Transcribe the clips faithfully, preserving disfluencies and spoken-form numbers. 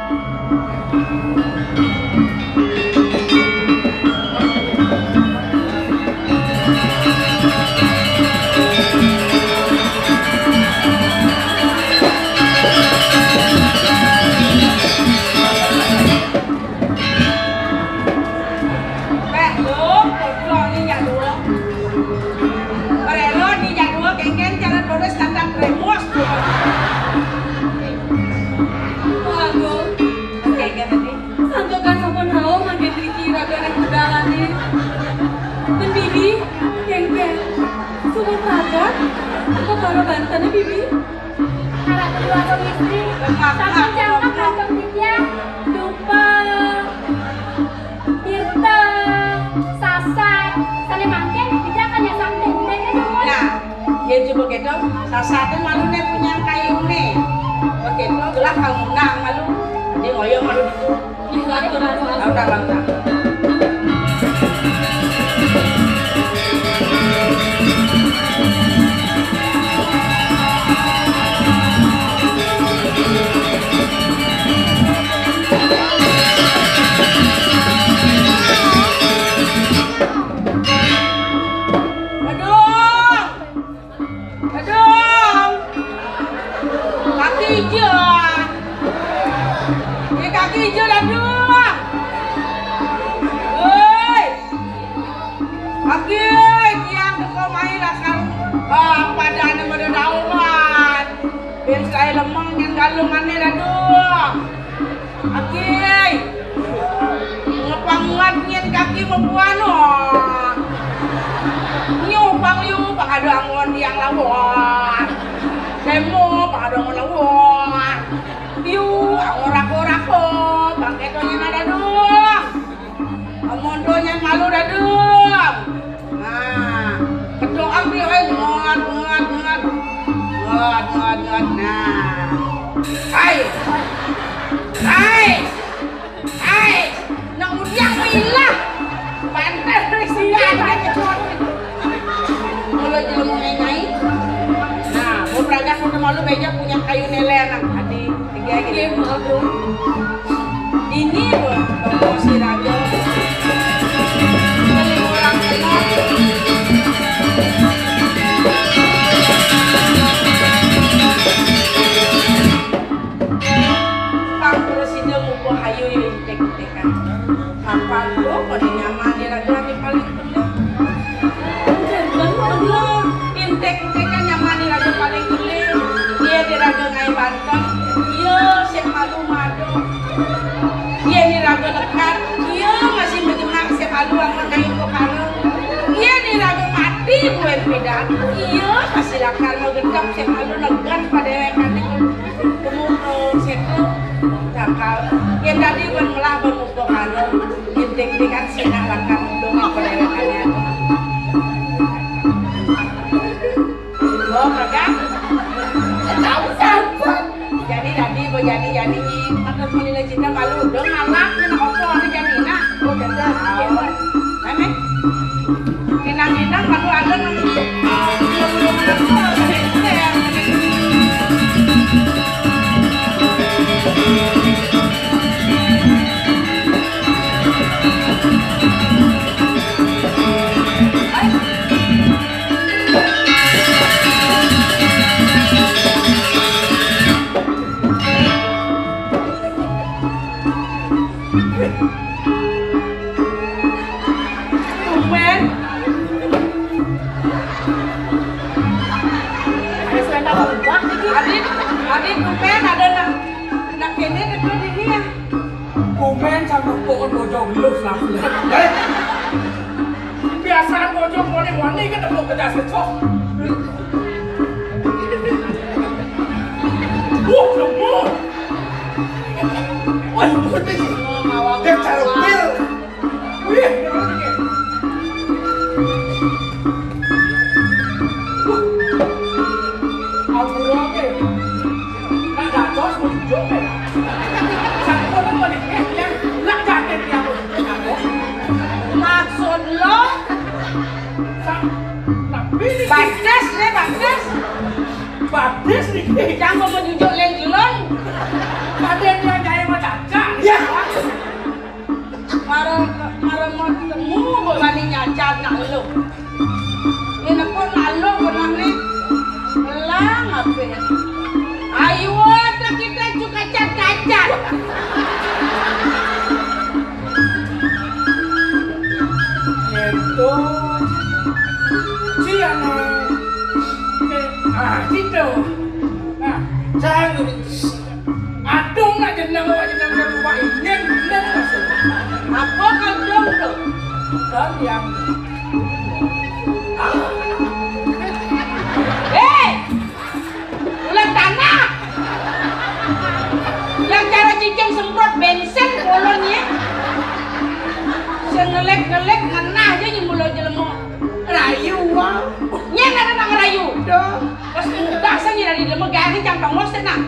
Béh, Dong, goblok ni jak dua. Rela ni jak dua, kéngkén cara tulis tanda remos. Waduh, kéngkén tadi. Santukan sampun rauh mangkin riki ragané budalané. Bendini, kéngkén. Suman pragat, kepala banten, Bibi. Anak kedua suami istri, satu jangkep kantong titiang, dupa, tirta, sasak, sané mangkin, kita akan nyasang dendeng aja, Bos. Nah, yén coba kéto, sasaté maluné punya kayuné. Begitu, gelah kamu nang malu. Dia ngoyong malu itu. Ih, lantur, lantur, lantur. Lantur, lantur. Aduh. Dadung. Kaki ijo. Ini kaki ijo, Dadung. Woi. Kaki, tiang teko mai lakar. Ah, padane pada dauman. Ben saya lemeng nyang galungane, Dadung. Aki, ngepang nguat nyén kaki mebuan, oh. Nyu pang yu, pang ada angon tiang lawan. Demo, pang ada angon lawan. Yu, angon rako-rako, pang keto nyén ada dong. Amun donya malu dadung. Nah, kedoang dia, eh, ngat, ngat, ngat. Ngat, ngat, ngat. Nah. Hai. Hai. Hai. Nang udiang milah. Banter sian. Mula jelema ngai. Nah, mau beragak udah malu beja punya kayu nelen, nah. Adi. Tiga gini. Oke, maaf, Bu. Ini, Bu, toko si Raja. Beli orang kenal. Pang terus ida muka hayu ya intek-intekan. Kapan, Bu, pada nyaman dia raga ni paling Intek-intekan nyaman ni raga paling gede. Iya di raga ngai banteng. Iya, sing malu madu. Iya ni raga lekad. Iya, masih menyemak sing malu amun ngai perkara. Iya ni raga mati buen pidan. Iya, masih lakar magendap sing malu legan pada dewekan itu. Temu, eh, setu. Cakal. Iya tadi buen melah bemuka karo. Intek-intekan sing lakar mendongeng pada dewekannya. Bo, mereka? Tahu, tahu. Jadi, jadi, bo, jadi, jadi, patut melila cinta malu. Dong, anak, anak opo, anak jadi, nak. Bo, jadi, jadi. Amin. Inang-inang, malu ada nang, ah, belum, belum, belum, belum, belum. Tumben. Ada selendang lubang iki. Adit, Adit, tumben ada nak, nak kene dekat ini ya. Tumben sama pohon bojong lu selaku. Eh? Biasaan bojong wani-wani kan tepuk ke jas kecok. Wuh, lemu. Wah, putih. Dia carupir. Wih, ampun, oke. Nak dados muncul, ya. Sampun menikah, ya. Nak jaket, ya. Maksud lo? Sa-, tapi ini Bagus, nih, bagus. Bagus, nih. Jangan mau menunjuk leng-leng. Ada yang dia gaya macam Kan yang Eh, ulah tanah. Yang cara cicing semprot bensin bolonnya. Sing ngelik-ngelik ngenah aja nyembul jelema. Rayu, wah. Nyén ada nang rayu. Dah. Pas udah saya nyerah di jelema garing cang tongos tenang.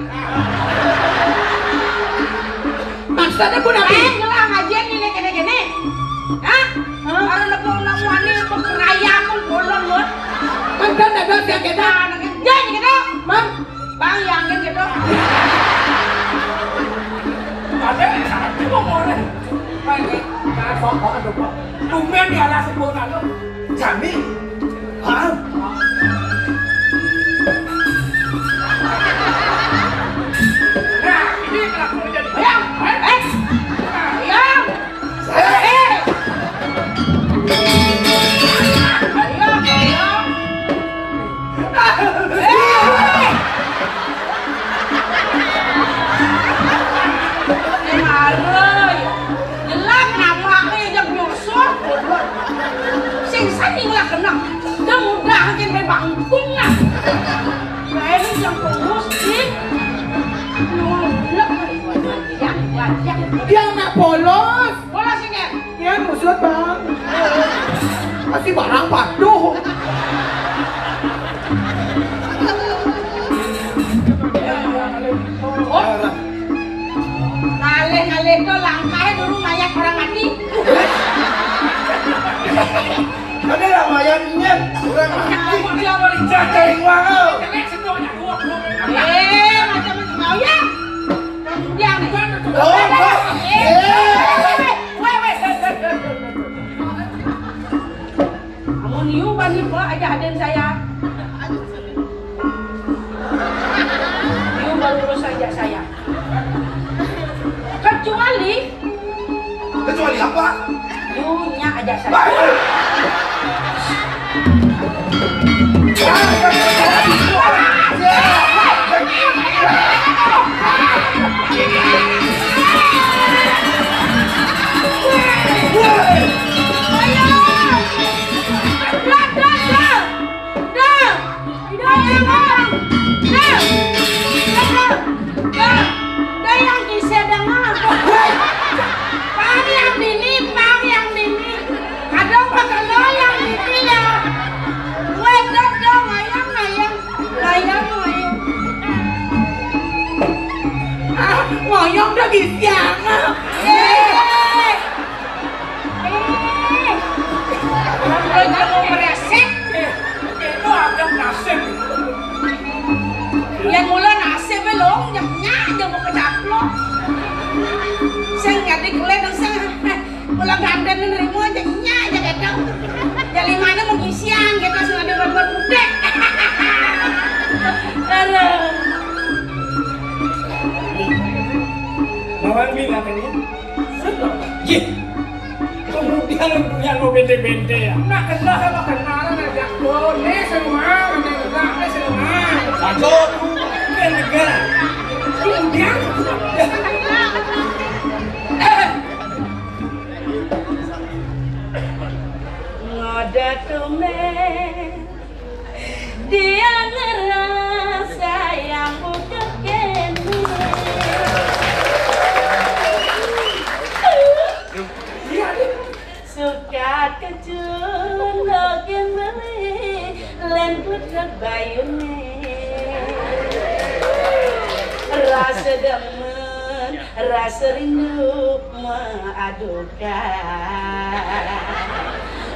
Maksudnya pun apa? Ayo ngelah ngajian ini kene-kene. Hah? Hah? Kalau lebih orang wani itu kerayaan bolong loh. Kan kan ada yang kita. Nah, gitu. Mang, Bang, yang gitu. Ada yang salah juga mau nih. Baik, nah, sok banget dong, Pak. Tumben ya, lah, sebut anu. Jami. Hah? Nah, ini kelakuan jadi. Ayam, eh, eh. Ayam. Eh, eh. Ayam, ayam. Eh. Ini malu. Jelek namanya yang nyosor. Sing sani lah kena. Dia mudah aja main bangkung lah. Nah, ini yang terus sih. Nyolok. Yang wajah. Dia anak polos. Polos ini. Nyén usut, Bang. Masih barang paduh. Oh. Ngalih-ngalih to langkahnya dulu mayat orang mati. Ada lah mayat nyén, orang mati. Jaga iwang. Eh, macam-macam mau ya. Yang nih. Oh, oh. Eh. Weh, weh. Amun you bani ba aja hadin saya. You balurus aja saya. Kecuali Kecuali apa? You nya aja saya. Dah, dah, dah. Dah, dah, dah. Dah, dah, dah. Dah, dah, yang bisa dengar. Pang yang dini, pang yang dini. Kadang pakai lo yang dini ya. Weh, dah, dah, mayang, mayang. Mayang, mayang. Ah, ngoyong dah bisa. Eh. Eh. Orang tua jangan mau meresek. Eh, itu ada nasib. Yang mula nasib lo, yang nyak, yang mau kecaplok. Sing ngadeg kulit, sing mula gandeng nerima aja nyak aja gitu. Jadi mana mau ngisian gitu, sing ada gambar budek. Aduh. Bawang bilang ini. Yeh. Kemudian punya lo bente-bente ya. Nak kenal sama kenalan aja. Oh, ini semua, ini enggak, ini semua. Satu, kan negara. Kemudian. Ngoda tumen. Dia ngerasa yang bukan kene. Suka kejun dogen beli len putrek bayune. Rasa demen, rasa rindu, Maadukan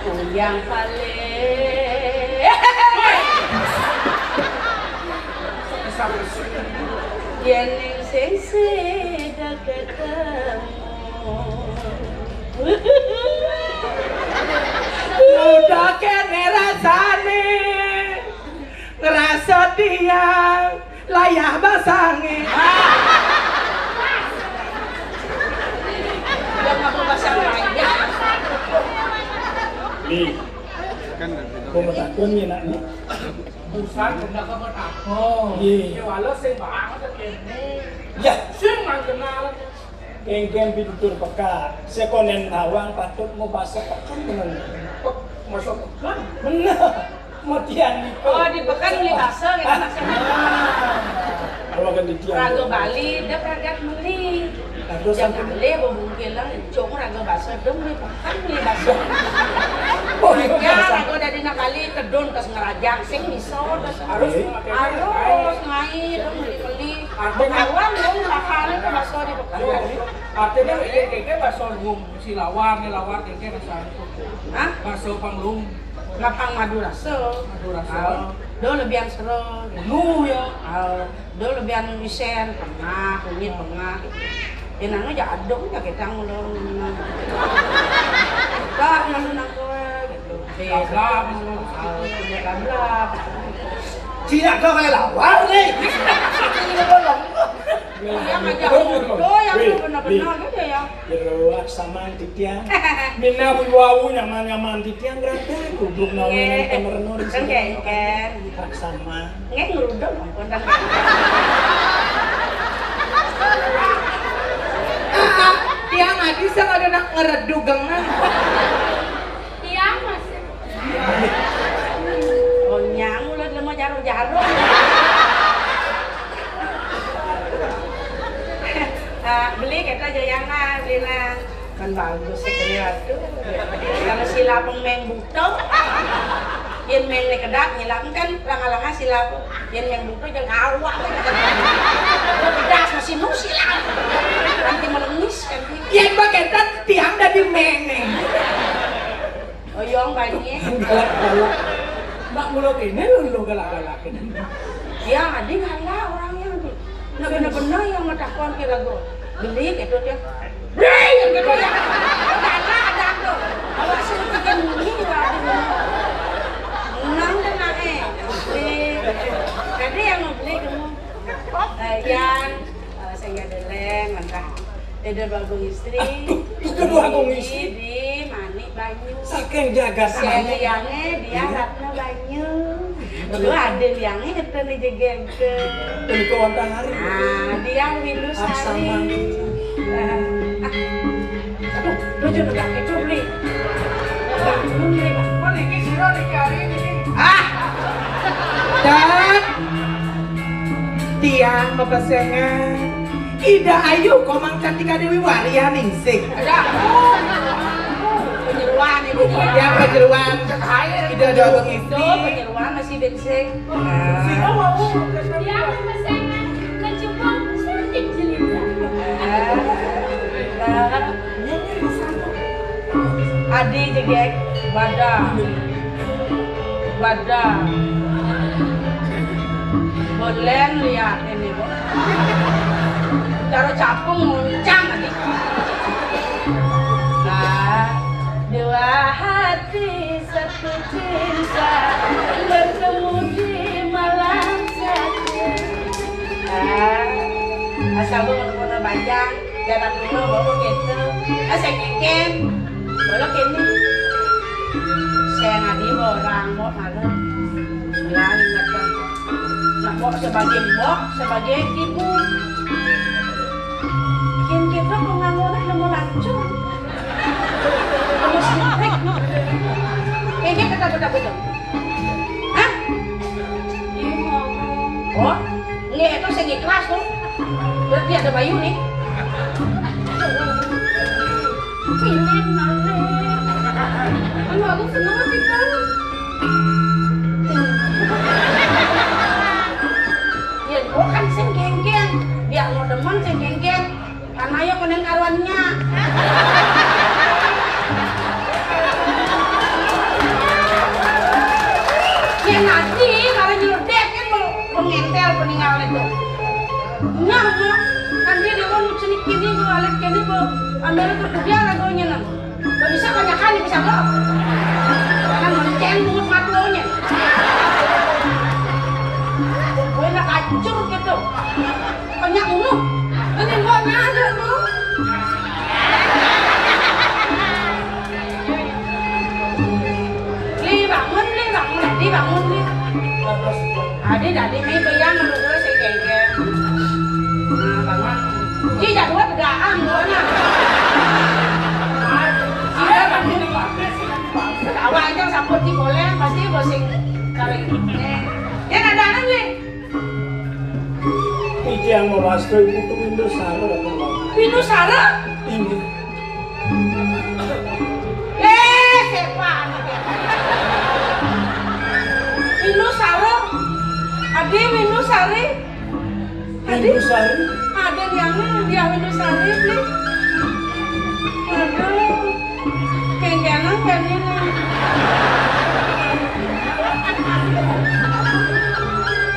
uyang paling yen ning sing sida ketemu. Udah kene rasane ngerasa tiang layah basange. Nih, mau takon ya nak nih. Busan hendak apa takon? Iya. Ya walau sing banget kene. Ya, sing nang kenal. Kéngkén pitutur peka, sakonén tawang patut mau basa peken bener. Basa peken? Bener. Matian niku. Oh, di peken beli bakso gitu maksudnya. Kalau kan di tiang. Raga Bali, dia pragat beli. Nah, terus jangan sampai beli, bebungkil lah, cung raga bakso, dia beli peken, beli bakso. Oh, iya, ya, biasa. Raga dari nak Bali, tedun ke Sengerajang, sing bisa, terus harus, iya, harus, ngai, dia beli, beli. Artinya? Karuan, dong, bakal itu bakso di peken. Iya, iya. Artinya, iya, kayak bakso lawar, nih lawar, kayak rasa. Hah? Bakso panglung. Lapang madu rasa. Madu rasa. Ah, do lebihan sero. Penuh ya. Ah, do lebihan isen, pengah, kunyit pengah gitu. Ya nanu ja aduk ja kita ngulon. Kak, nanu nang kowe gitu. Lablab, nanu. Ah, kunyit lablab. Cina kau kayak lawar nih. Ini bolong. Yang aja udah yang benar-benar gitu ya. Jero aksaman titiang. Minab wau nyaman-nyaman titiang, rata kubluk nawe. Iya. Nenten reno di sini. Oke, oke. Aksaman. Nggih, ngeruduk ampun, kan. Tiang adi sing ada nak ngeredugengan. Tiang masih. Oh, nyang ulah lemo jarum-jarum. Ah, beli kita aja yang, ah, beli nang. Kan bagus sih, beli atuh. Kalau sila pemeng buto, yen meng ne kedap, nyilap kan langa-langa sila. Yen meng buto jangan awak. Pedas masih nu sila. Nanti melemis kan. Yen bagetan tiang dari meng ne. Oyong bani. Galak-galak. Nak mula kene lho, lho galak-galak kene. Ya, adi galak orangnya tuh. Nah, bener-bener yang matakon kira gue. Beli gitu dia. Beli gitu ya. Galak ada tuh. Awak sih bikin ini, waduh. Menang deh, nak, eh. Beli. Jadi yang mau beli kamu. Eh, yang, eh, saya nggak ada lem, entah. Ida Dwagung Istri. Aduh, Ida Dwagung Istri. Di Manik Banyu. Saking jagat Manik. Liangnya dia Ratna Banyu. Lu ada liangnya ngetun di jegeng ke. Punika wonten hari. Ah, dia Windu Sari. Aksaman. Ah, ah. Aduh, lu juga itu beli. Bangun beli, Pak. Kok niki sira niki hari ini? Ah. Dan tiang mepesengan Ida Ayu, Komang Cantika Dewi Waria ningsih. Ada. Penyeruan ibu. Ya, penyeruan. Ida Dwagung Istri. Penyeruan masih bensing. Sira wau. Dia memesengan kecukup cantik jelita. Adi jegek badan. Badan. Bolen lihat ini, Bu. Cara capung muncang tadi. Nah, dua hati satu cinta bertemu di malam satu. Nah, asal Bu mau banjang. Jalan dulu, bawa gitu. Ah, saya kengken. Bawa kene. Saya ngadi orang, mau malu. Bilang ingat kan. Nak mau sebagai mbok, sebagai ibu. Kin kita penganggurnya nemu lancur. Nemu semprit. Kengken kita betul-betul. Hah? Oh, nggih, itu sing ikhlas tuh. Berarti ada bayu nih. Pilih malih. Anu, aku seneng sih, Kang. Ya, gua kan sing genggen. Biar mau demen sing genggen. Kan ayo kenen karuannya. Ya nanti kalau nyeludek kan mau pengentel peninggal itu. Nah, nah, kan dia dewa lucu nih kini, kalau alit kini, kalau ambil itu dia lagunya, nah. Gak bisa banyak kali bisa, bro. Kan menceng bungut matunya. Gue nak hancur gitu. Banyak ulu. Ini mboknya ada tuh. Li bangun, Li bangun, Li bangun, Li. Adi tadi mai bayang menunggu si Kengkeng. Nah, bangun. Ji jadwal tegaan, gua na. Sing kali ini. Yén ada anak, Bli? Titiang mawasta Ibu Putu Windusara, Ratu Wali. Windusara? Inggih. Eh, siapa anak ya? Windusara. Adi Windusari. Adi? Windusari? Ada yang dia Windusari, Bli. Aduh. Kengkenang kan ini.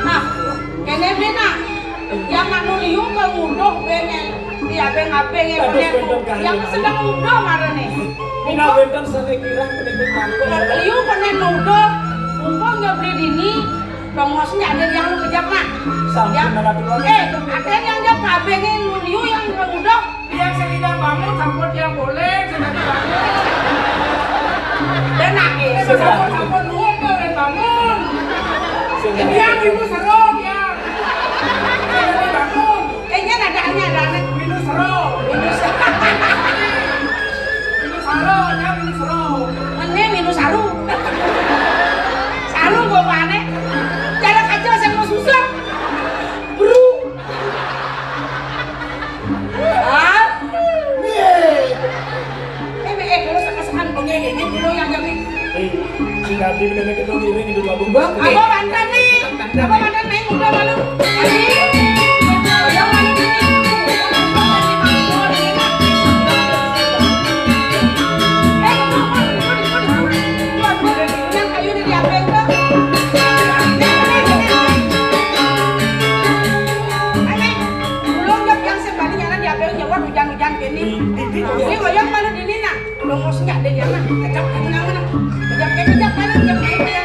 Nah, kéné, Bli, nah. Yang anu liu kal nguduh bé né. Dia bé ngabé ngé. Yang sedang nguduh marané. Minab wénten sané kirang penitip mangkon. Liu kéné nguduh. Mumpung ya Bli dini. Tongos nyak ada yang lu kejap, nak. Sampun, Ratu. Eh, ada yang jawab kabéh né, lu liu yang nguduh. Yang sing idang bangun, sampun yang boleh, sing idang bangun. Dan nangis. Sampun, sampun luwung tuh, dan bangun. Yang ibu seru, yang. Sing idang bangun. Eh, nya ada, nya ada. Minus seru. Minus. Minus seru, ya, minus seru. Mene minus saru. Saru kok aneh. Cara kaca saya mau susah. Bro. Ah. Eh, eh, kalau sekesekan pengen ini dulu yang jadi. Eh, si Nabi benar-benar kita ngiring hidup lagu. Bang, apa mantan nih? Apa mantan nih? Udah malu. Jadi, yang malu ini. Eh, yang kayu udah diapain tuh? Belum, Dok, yang sing bani nyana diapain jawab hujan-hujan gini. Ini wayang malu dini, nak. Udah mau senyak deh, ya, nak. Kejap, kejap, mana? Kejap, kejap, mana? Kejap, naik, ya.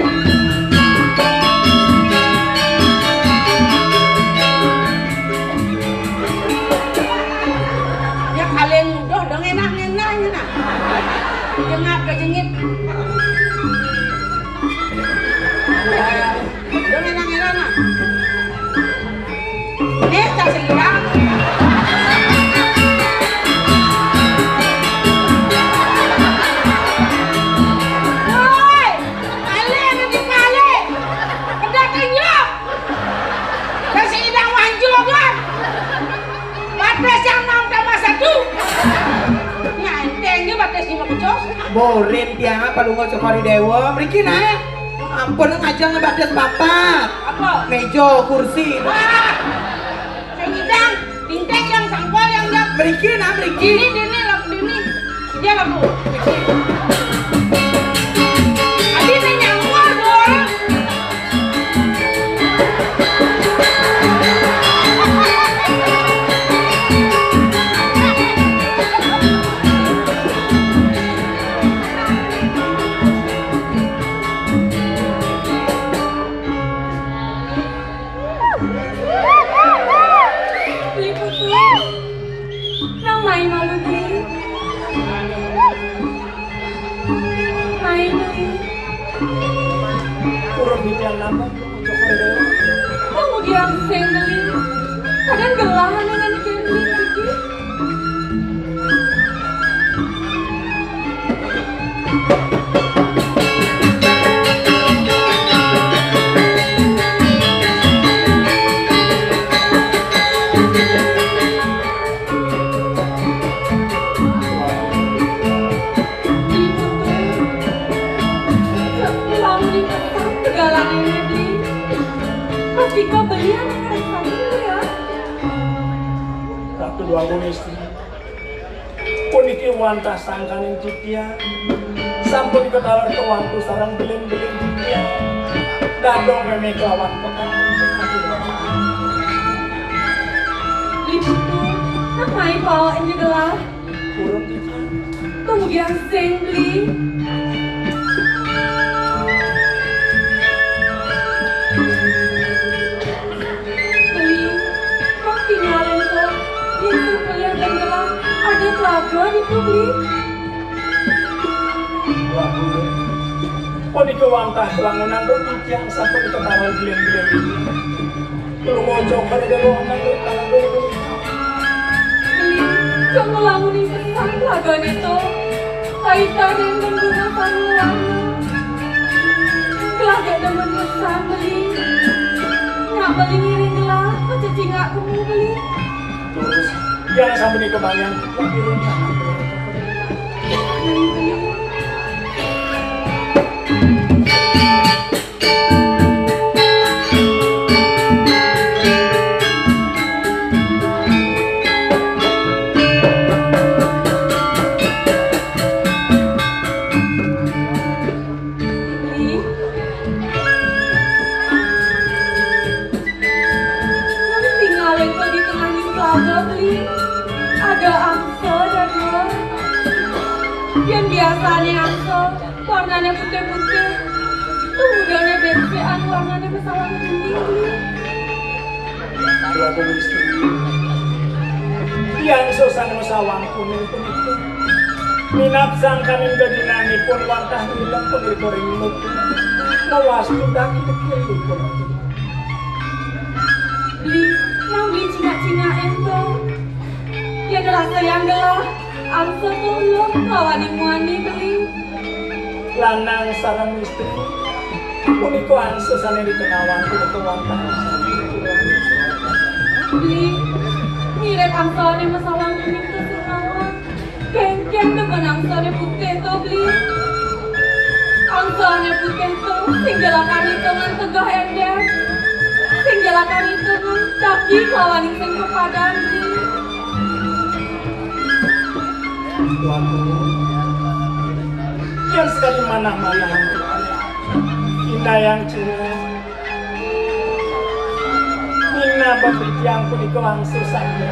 Ya, kalian udah dong enak-enak, enak. Jengap, kejengit. Dong enak-enak, nah. Nih, tas hilang. Woi, kali ada di kali. Ada kenyap. Tas hilang wanjungan. Batas yang mau tambah satu. Nyantengnya batas lima pecos. Borin tiang apa lu ngocok hari dewa. Mriki, nah. Ampun, ngajeng batas papat. Apa? Meja, kursi. Wah. Sing idang, binteng yang sangkol yang jam. Mriki, nah, mriki. Ini, ini, lagu ini. Dia lagu. Adi ini nyamuk dua orang. Beli Putu, nang mai malu, Beli. Mai, Beli. Urut di jalan apa? Kamu diam sing, Beli. Kadang gelahan dengan Beli, Beli. Ratu Déwa Istri. Puniki wantah sangkaning titiang. Sampun kataler kewantu sareng bilin-bilin titiang. Dadong mémé kelawan petang. Ibu tuh, nak mai pawa ini gelah. Urut titiang. Tunggu yang sing, Beli. Beli, kok tinggalin kok? Yén sing kuliah dan gelah, ada telaga di Beli. Waduh. Kok di kewantah wangunan kok titiang sampun ketahuan bilin-bilin ini? Lu ngocok pada ruangan lu telaga. Beli, kok ngelamunin pesan telagane to? Kaitan yang menggunakan ruangan. Agak demen pesan beli. Nggak beli ngiring gelah, pececingak kamu beli. Terus, jangan sampai nih kebanyakan. Ih, kamu tinggalin kok di tengah telaga, Bli. Ada angsa, ada dua. Yang biasanya angsa, warnanya putih-putih. Tuh, udahnya bensekan, warnanya mesawang kuning, Bli. Dua puluh istri. Yang susah mesawang kuning pun itu. Minab sangkaning geginanipun wantah ngiling pun ring nuku. Mawastu daki dekil pun. Bli, nang beli cingak-cingak ento. Yang rasa yang gelah, angsa tuh lo, lawaning muani beli. Lanang sareng istri punika angsa sane dikenawan punika wantah. Bli, ngirit angsane mesawang punika sing mawon. Kengken demen angsane putih to, Bli. Angsane putih to sing jelakan itungan tegah ender. Sing jelakan itungan daki kelawan sing pepadan, Bli. Waduh. Yang sekali manah-manah. Indayang Cina. Minab titiang punika wangsul sami.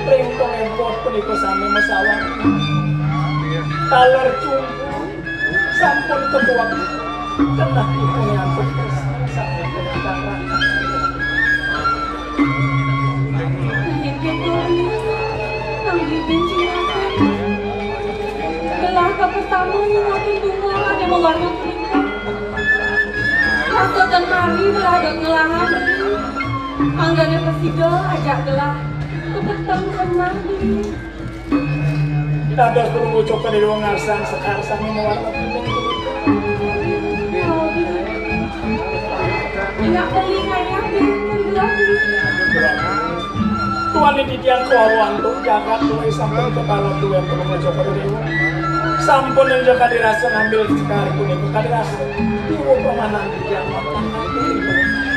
Ring pangempot punika sami masawang. Taler cumpu sampun ketuak. Kenah ipun nyampun tresna sampun ketuak. Nanging keto, nang bibin cingakan. Gelah kapertama nyingakin tunggal ane mawarna kuning. Rasa ten mari beragak ngelahan. Anggane prasida ajak gelah. Kepeteng senang diri. Dados perunggu cokor dewa ngarsang sekar sami mawarna kuning. Nyak beli ngayah diri kendua diri. Tuan ini tiang kelawan tuh jagat mulai sampun kepala tuan perunggu cokor dewa. Sampun yang jaga dirasa ngambil sekar kuning buka dirasa. Ibu pemanan tiang.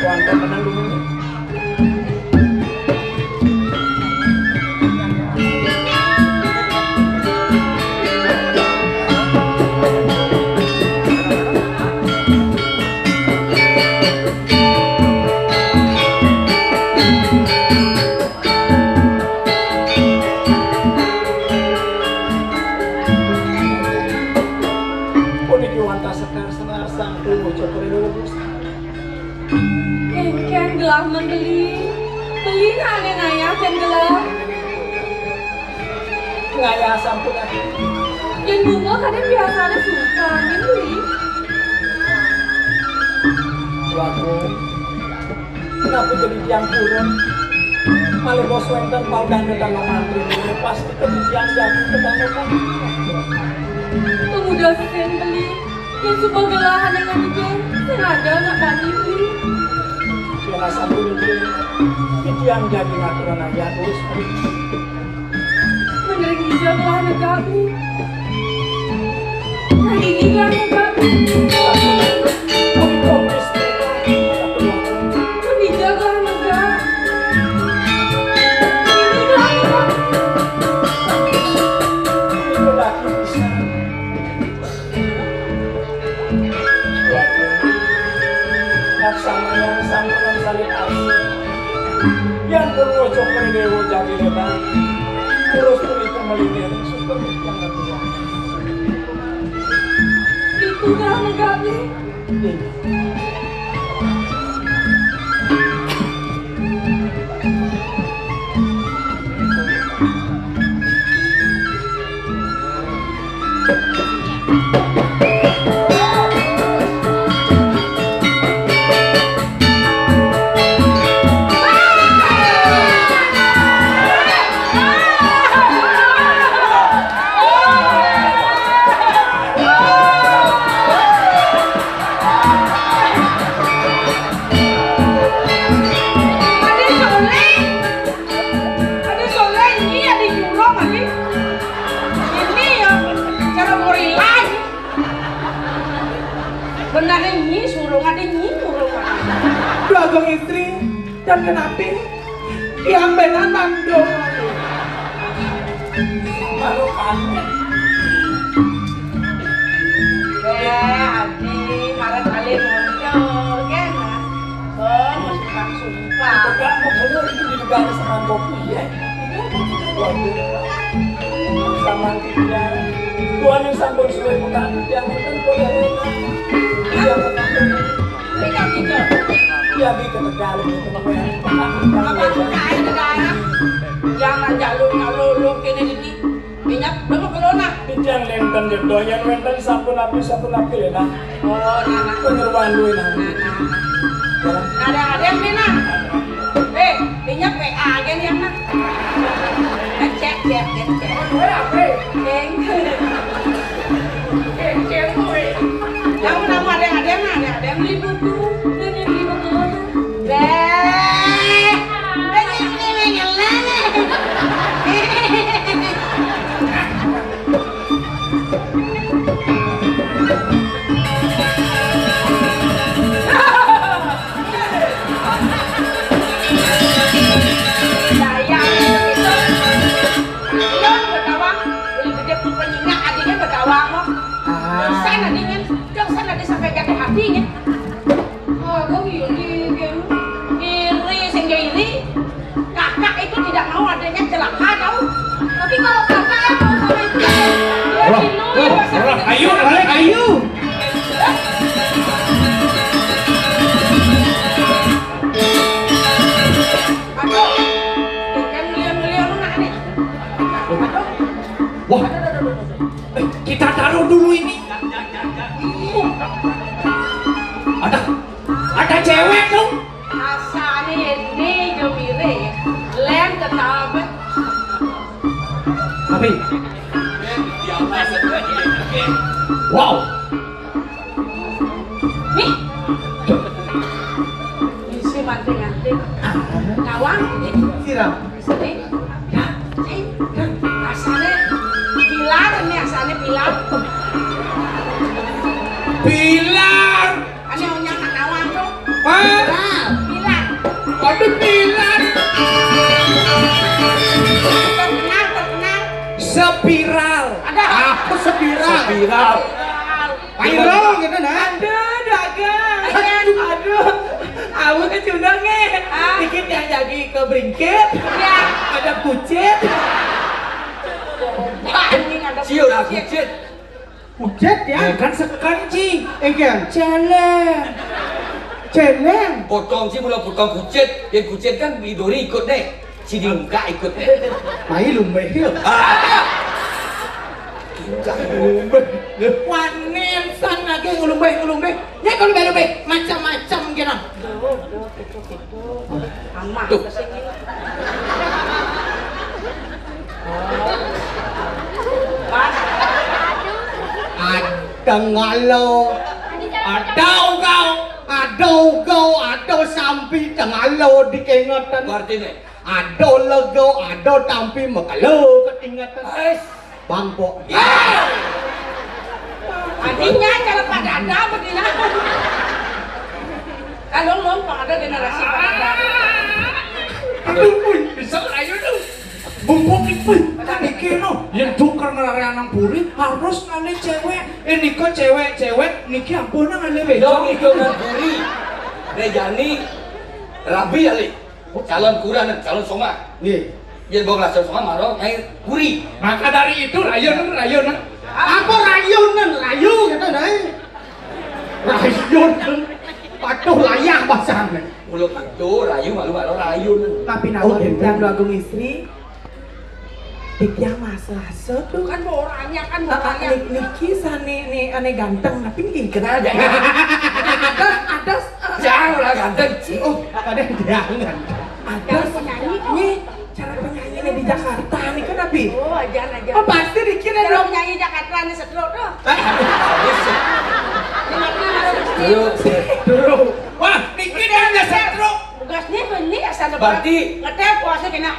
Tuan pemenang dulu. Puniki wantah sekar senasang tubuh cokor. Kengken gelah men beli. Beli nane ngayah ken gelah. Ngayah sampun ati. Yen bunga kadang biasane suka, men beli. Waduh. Kenapa jadi tiang purun? Malih bos wenten paudah datang mantri. Pasti kebijian jadi kebanyakan. Pemuda sen beli. Yen suba gelah ane nganike, sing ada anak bani kuwi. Yen asal puniki, titiang jagi ngaturang ayah terus. Mendering ija gelah negak kuwi. Nah, ini gelah negak kuwi. Mending ija gelah negak. Ini gelah negak. Ini gelah negak. Laksamana sampun saling asih. Yan pun wajah dewa jadi lebar. Terus punika melingkar, syukur yang kedua. Itu dah negaknya. Kong istri, dan kenapi yang benar nando. Baru kaget. Eh, Adi, marah kali muncul, kan? Oh, mau sumpah-sumpah. Pegang mau bener itu di negara serang kopi, ya. Waduh. Sama dia. Tuhan yang sampun suwe pegang, yang penting boleh enak. Yang penting. Pegang juga. Iya, gitu, ke dalam itu. Apa buka air ke dalam? Jangan jalur, jalur, lu kene ini. Minyak, lu mau ke lona. Tijang nenten ya, doyan wenten sampun api, sampun api, Lena. Oh, nana. Penyeruan lu, Lena. Nana. Ya. Ada, ada yang Lena. Eh, minyak W A aja nih, Lena. Eh, cek, cek, cek, cek. Ceng. Ceng, ceng, gue. Kamu nama ada yang, ada yang, ada yang, ada yang beli buku. Ada yang beli buku. Beh. Beh, ini, ini, ini, ini. Daya, Ilon berkawan, lebih gede pun penyinga adiknya berkawan kok. Ah. Dosa adiknya, dosa nanti sampai jatuh hatinya. Oh, gue iri, iri, sehingga iri. Kakak itu tidak mau adiknya celaka, tahu? Tapi kalau kakak yang mau sama itu, ya, Roh, Ilon, Roh, ya, Roh, ayo, balik, ayo. Aduh, yang mulia-mulia lu nak nih. Aduh. Wah. Eh, kita taruh dulu ini. Ada, ada cewek tuh. Asane ini jomire. Lem ketabe. Tapi. Wow. Nih. Isi manting-manting. Nawang. Siram. Sini. Sini. Asane pilar, ini asane pilar. Pilar. Ane punya nawang tuh. Hah? Pilar. Ada pilar. Terkenal, terkenal. Spiral. Ada. Apa spiral? Spiral. Spiral. Viral gitu, nah. Aduh, dagang. Aduh. Aku kan cundang, eh. Ah. Dikit yang jadi ke bringkit. Iya. Ada kucit. Anjing, ada Sio lah kucit. Kucit. Kucit, ya? Ya, kan sekan, Ci. Eh, kan? Celeng. Celeng. Potong, Ci, mula potong kucit. Ya, kucit kan di dori ikut, nih. Sidin ka ikut. Mai lumbe. Ah. Wanen san lagi ngulumbe, ngulumbe. Ya kalau belo be macam-macam kira. Amah. Tuh. Ada ngalo. Ada ugau. Ada ugau, ada sampi tengalo dikengetan. Berarti nih, ada lego, ada tampi mekelo ketingatan. Ais. Bangkok. Artinya cara pada ada begini. Kalau lo pada generasi pada ada. Aduh, pun bisa ayo tuh. Bumbung ipun, kan iki no. Yang tukar ngelari anak puri harus ngalih cewek. Eh, niko cewek-cewek, niki ampun ngalih bejo. Dong itu nang puri. Rejani, rabi alih. Calon kuran, calon songa. Nggih. Yen wong lajeng songa maro nyai kuri. Maka dari itu rayunan, rayunan. Apa rayunan? Rayu gitu, Nay. Rayunan. Patuh layah basane. Mula patuh rayu malu malu rayunan. Tapi nawon. Oh, gitu. Yang Agung Istri. Tiga Mas Lasso tuh. Kan orangnya kan. Ah, ah, orangnya. Nik-, niki sane ne ane ganteng tapi nggih kena aja. Ada, ada. Jangan lah ganteng, Ci. Oh, ada jangan. Ada penyanyi, nih, cara penyanyi di Jakarta nih kan, Abi? Oh, aja, aja. Oh, pasti dikira. Kalau dong. Penyanyi Jakarta nih setruk tuh. Ah, aduh. Ini mati harus. Dulu, dulu. Wah, mikir dia ada setruk. Tugasnya ini asal berarti ngetel puasa kena.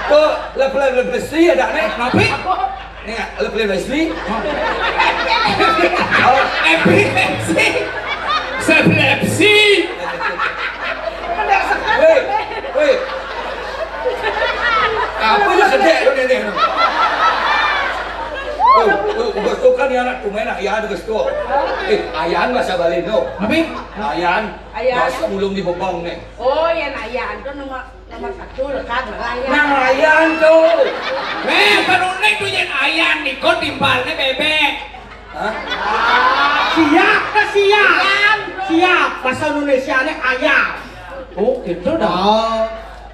Tuh, level-level besi ada nih. Tapi? Apa? Nih, level besi. Oh. Epilepsi. Epilepsi. Lu nih, nih. Oh, oh, geus tuh kan ya anak tuh main ayaan geus tuh. Eh, ayaan bahasa Bali no. Apa? Ayaan. Ayaan. Bahasa ulung di Bebang nih. Oh, ya ayaan tuh nomor nomor satu lekat ayaan. Nah, ayaan tuh. Eh, penuh tuh yang ayaan nih kok timpalnya bebek. Hah? Siap, ke siap. Siap. Bahasa Indonesia nih ayam. Oh, gitu dah. Oh,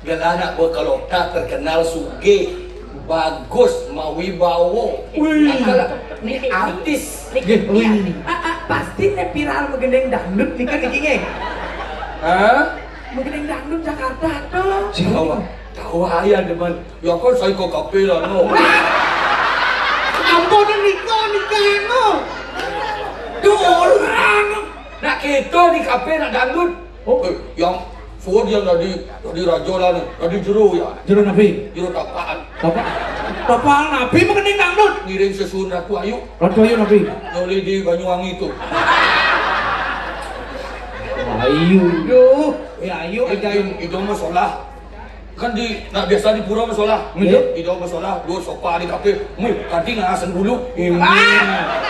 gelah anak buah Kalota terkenal sugih, bagus, mawibawa. Wih. Akal, ini artis. Nggih, wih. Ah, ah, pasti nih viral megendeng dangdut nih kan iki nggih. Hah? Megendeng dangdut Jakarta tuh. Tahu, tahu aja demen. Ya kan saya ke kafe lah no. Ampun nika nika no. Tuh orang. Nak kita di kafe nak dangdut. Oh, eh, yang suruh dia tadi tadi raja lah nih, tadi jero ya. Jero napi? Jero tapaan. Tapaan? Tapaan napi mengenai dangdut? Ngiring sesuun Ratu Ayu. Ratu Ayu napi? Nyoli di Banyuwangi itu. Ayu. Duh, ya ayu aja. Itu mah solah. Kan di, nah, biasa di pura masalah. Iya. Di dong masalah, dua sopa di kafe. Mih, tadi ngaseng dulu. Ini. Ah!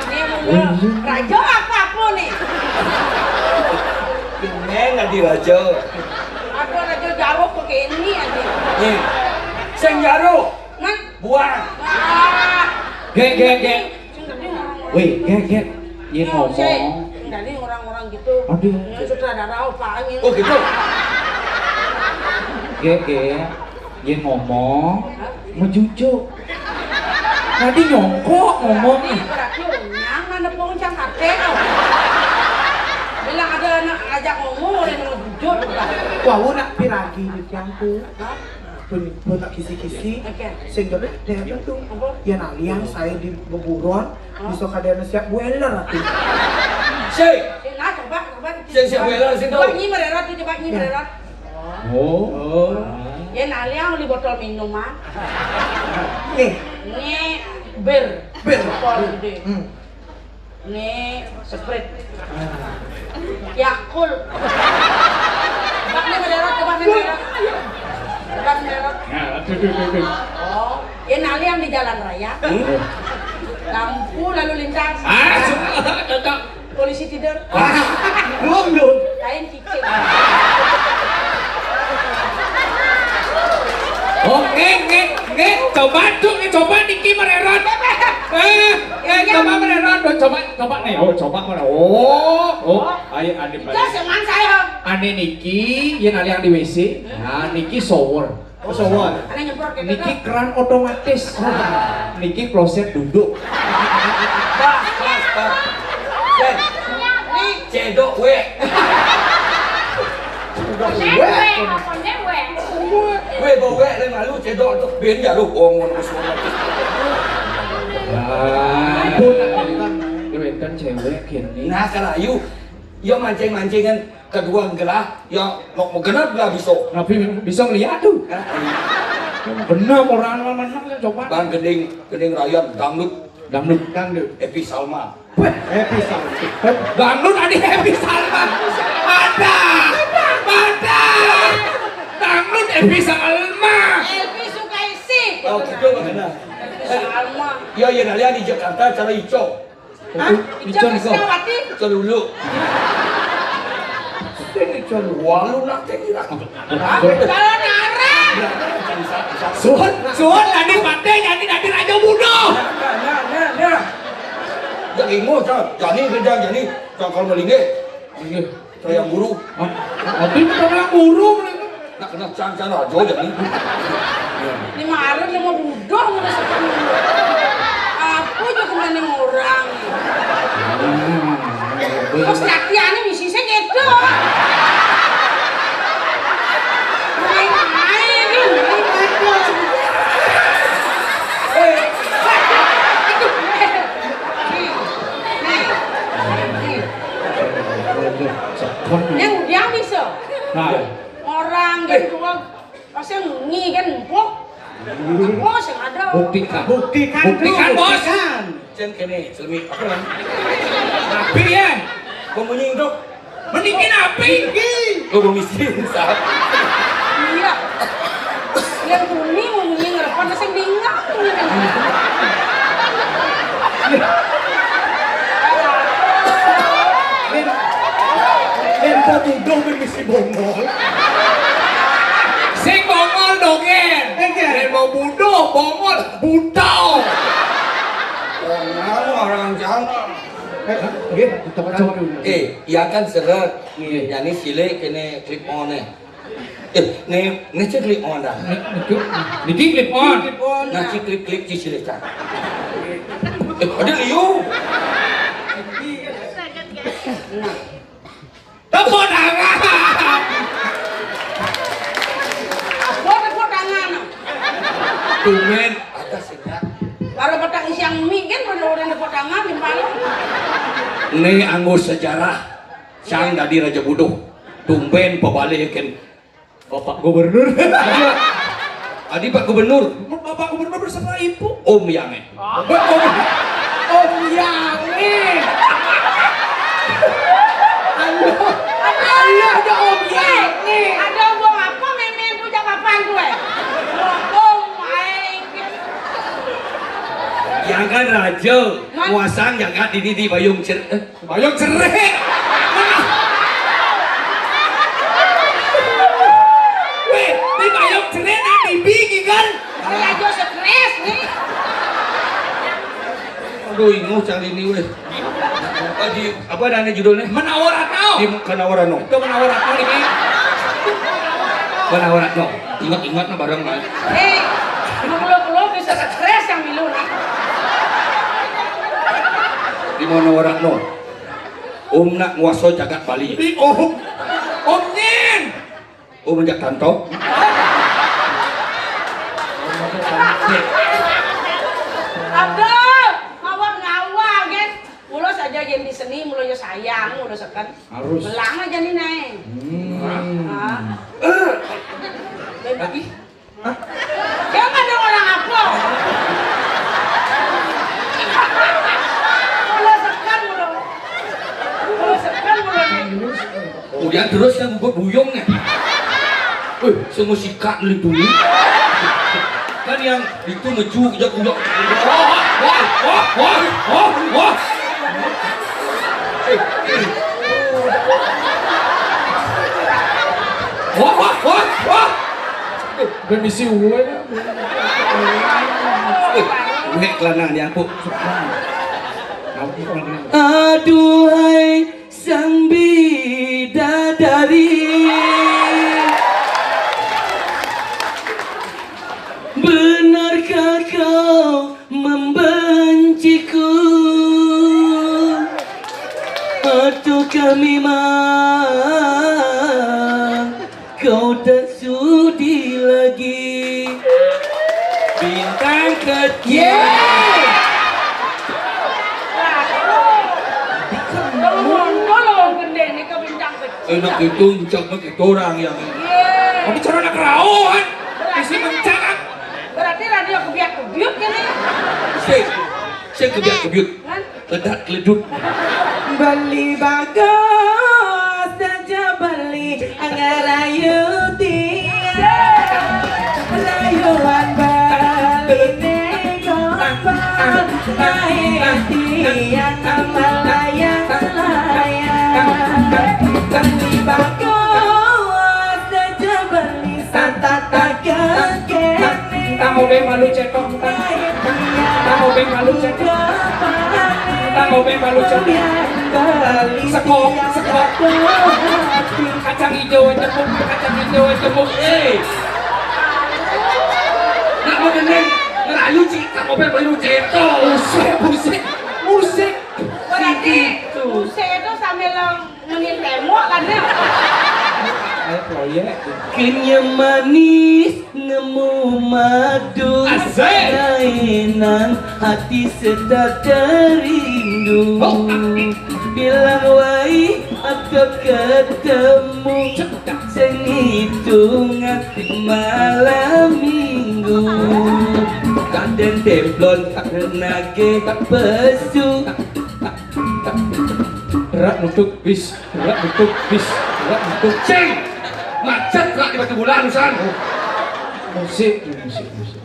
Ini mau raja apa apa nih? Ini nggak di raja. Ada raja jaruh pakai ini aja. Nih, sing jaruh. Nah, buang. Ah. Gek, gek, gek. Wih, gek, gek. Iya ngomong. Dari orang-orang gitu. Aduh. Ya sutradara apa angin. Oh gitu. Gek, gek. Iya ngomong. Mejujuk. Tadi nyongkok ngomong. Berarti unyang ada pengcang kate. Bilang ada anak ajak ngomong oleh mau jujur. Wah, nak piragi di tiangku. Hah? Pun, pun tak kisi-kisi. Oke. Sing gede deh tuh. Apa? Ya nalian saya di beburon, bisa kadang siap boiler tuh. Sing. Sing nah coba coba. Sing siap boiler sing tuh. Coba nyi mererot tuh coba nyi mererot. Oh. Oh. Ya nalian beli botol minuman. Nih. Ini bir. Bir. Botol gede. Hmm. Ini Sprite. Yakult. Coba nih mendarat, coba nih mendarat. Coba mendarat. Nah, aduh, aduh, aduh, aduh. Oh, ya nali yang di jalan raya. Hmm? Lampu lalu lintas. Ah, cocok. Polisi tidur. Ah, belum, belum. Lain. Oke, nggih, nggih, coba tuh, nggih, coba niki mererot. Eh, eh, coba mererot, coba, coba nih, oh, coba mererot. Oh, oh, ayo, ane, ane. Ane niki, yen ane yang di W C, nah, niki shower. Oh, shower. Ane nyemprot gitu. Niki keran otomatis. Niki kloset duduk. Pas, pas, pas. Cek. Cedok, wek. Weh, bau weh, lain malu cedok tuh ben ya lu wong ngono wis ngono. Ampun, wenten cewek kene. Nah, kalau ayu, yo mancing-mancingan kedua gelah, yo nok genep gelah bisa. Tapi bisa ngeliat tuh. Bener orang mana coba. Bang gending, gending rakyat dangdut. Dangdut. Dangdut. Epi Salma. Weh, Epi Salma. Dangdut ada Epi Salma. Ada. Ada. Dangdut Epi Salma. Elvi Sukaisi. Oh, gitu makanya. Epi Salma. Iya, iya, nah, di Jakarta cara ico. Hah? Ico Ico, Ico. Krisnawati. Ico dulu. Sing Ico dulu. Wah, lu nanti ngira. Hah? Kalau nara. Suhun, suhun, tadi pate, jadi tadi raja bunuh. Nah, nah, nah, nah, nah. Jani mau, jani kerja, jani. Kalau melinggih. Iya. Saya guru. Hah? Tapi kita bilang guru, mereka. Nak kena can-can aja jadi. Ini mah Arun yang mau budoh, mana seperti ini. Apa aja kemana orang? Terus latihannya misi saya gitu. Main-main, main-main. Eh. Aduh. Nih. Nih. Nih. Yang udah bisa. Nah. Orang gitu, pasti ngi kan empuk. Empuk sing ada. Buktikan. Buktikan, Buktikan, dulu, Bos. Buktikan. Cen kene, celemi. Apa namanya? Tapi ya. Pembunyi hidup. Menikin api. Tinggi. Oh, pemisi. Iya. Yang bunyi Ana sing bingung. Lén, lén kok tuduh mimisi bongol. Sing bongol dogén. Lén mau buduh, bongol, buta. Bongol orang jauh. Eh, nggih, kita coba dulu. Eh, iya kan seret. Nggih. Yani silih kéné clip on-é. Eh, né, né cek clip on dah. Niki, niki clip on. Nah, ci clip-clip ci silih cak. Eh, ada liu. Tepuk tangan. Apa tepuk tangan? Tumben, ada sih, Kak. Baru petang siang mie kan, baru orang tepuk tangan di malam. Né anggo sejarah, sang dadi raja buduh. Tumben pabalikin Bapak Gubernur. Iya. Adi Pak Gubernur. Bapak Gubernur bersama Ibu. Om Yange. Om, Om Yange. Aduh, aduh, ada Om Yange. Ada Om apa, mémé punya kapan tuh, eh? Om Aing. Yang kan raja, muasang jagat di, di, di Bayung Cer-, eh, Bayung Cerik. Wéh, di Bayung Cerik nang tibi kan? Ini aja stres nih. Aduh, inguh cari ini wéh. Apa di, apa ada judulnya? Menawa Ratno. Di Menawa Ratno. Itu Menawa Ratno ini. Menawa Ratno. Ingat-ingat nah bareng lah. Eh, mau keluar-keluar bisa stres yang milu nih. Di Menawa Ratno. Om nak nguasa jagat Bali. Di Om. Om Nyin. Om jak tanto. Aduh, mawar ngawa, guys. Mula saja yén di seni, mula ya sayang, mula seken. Harus. Belang aja nih, Nay. Hmm. Ah. Lagi? Hah? Dia kan ada orang apa? Mula seken, mula. Mula seken, mula. Kemudian terus yang buat buyung nih. Wih, semua sikat lu dulu. Kan yang itu mecu, kejak, kejak. Wah, wah, wah, wah, wah, wah. Wah, wah, wah, wah. Permisi, woi. Wéh, kelana ni aku. Aduhai sang bidadari, benarkah kau membenciku? Ataukah memang kau tak sudi lagi? Bintang kecil. Tolong, tolong, gendeng ni ke bintang kecil. Enak itu, encak mah gitu orang yang. Tapi cara nak kerauhan. Isi mencak. Berarti radio kebiak kebiut kan ni? Sik, sik kebiak kebiut. Kan? Ledak ledut. Beli bagus saja beli ngerayu tiang. Rayuan beli negopal. Naik tiang melayang-layang. Beli bagus saja beli. Tang, tang, tang, tang, tang obéng malu cétok, tang. Tang obéng malu cétok. Tang obéng malu cétok. Sekop, sekop. Kacang ijo jemuk, kacang ijo jemuk. Eh. Nak mau gendeng, ngerayu, Ci, tang obéng malu cétok. Musik, musik, musik. Berarti musik itu sambil Mending témbok kan ya. Ayo proyék. Kenyam manis nemu madu. Asik. Nang hati sedap terindu. Oh. Bilang wai atau ketemu. Cedak. Sengitungan malam minggu. Kadén témplon nagih pesu. Rak nutup bis, rak nutup bis, rak nutup. Cing! Macet rak di Batubulan, San. Oh. Musik, musik, musik.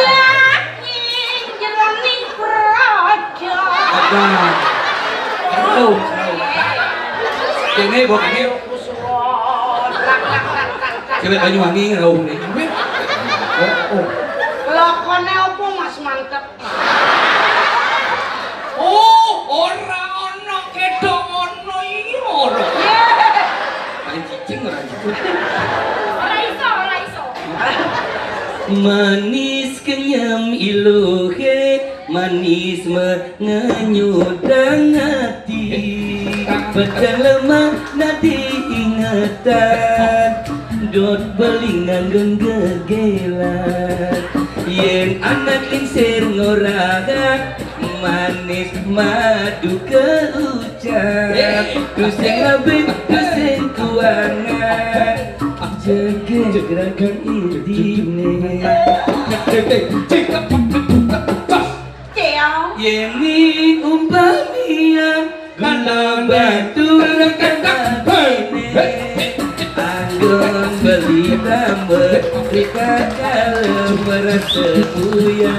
Lah, ning jeroning praja. Abang. Jauh, jauh. Kene, bawa kene. Cewek Banyuwangi ngerauh nih. Oh, oh. Lakone apa, Mas, mantep? Oh, ora ana, ketok ana iki ora. Paling cicing ora gitu. Ora iso, ora iso. Manis kenyem iluhe, manis mengenyudang hati. Peteng lemah nadi ingetan, dot belingan gegelan. Yen anak lingsir ngoraga, manis madu keucap. Tusing lebih, tusing kuangan, jegeg ragang idine. Ceong. Yeni umpamian kena batu kena bine. Anggon beli tambah rika kalem merasa buya.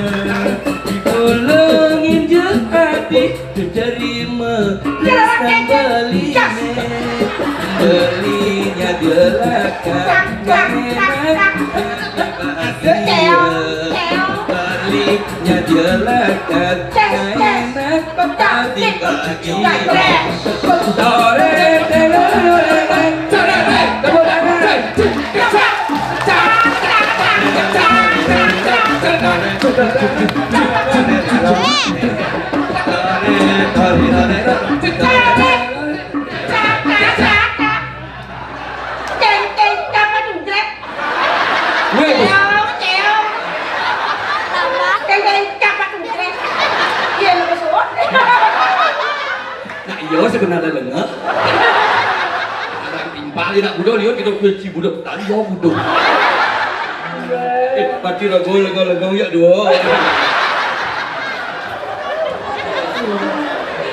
Tolong injek hati terima rasa beline. Belinya gelakan enak. Belinya gelakan enak. Tadi pagi. Tore, tore, tore, tore. Tepuk tangan. Teng, teng, capa jungkret? Weh. Ceong, ceong. Teng, teng, capa jungkret? Iya, lu kesuwun. Nah, iya sebenarnya lenga. Orang timpal nak budak lihat kita kunci budak tadi ya budak. Eh, mati ragu, ragu, ragu, ya dua.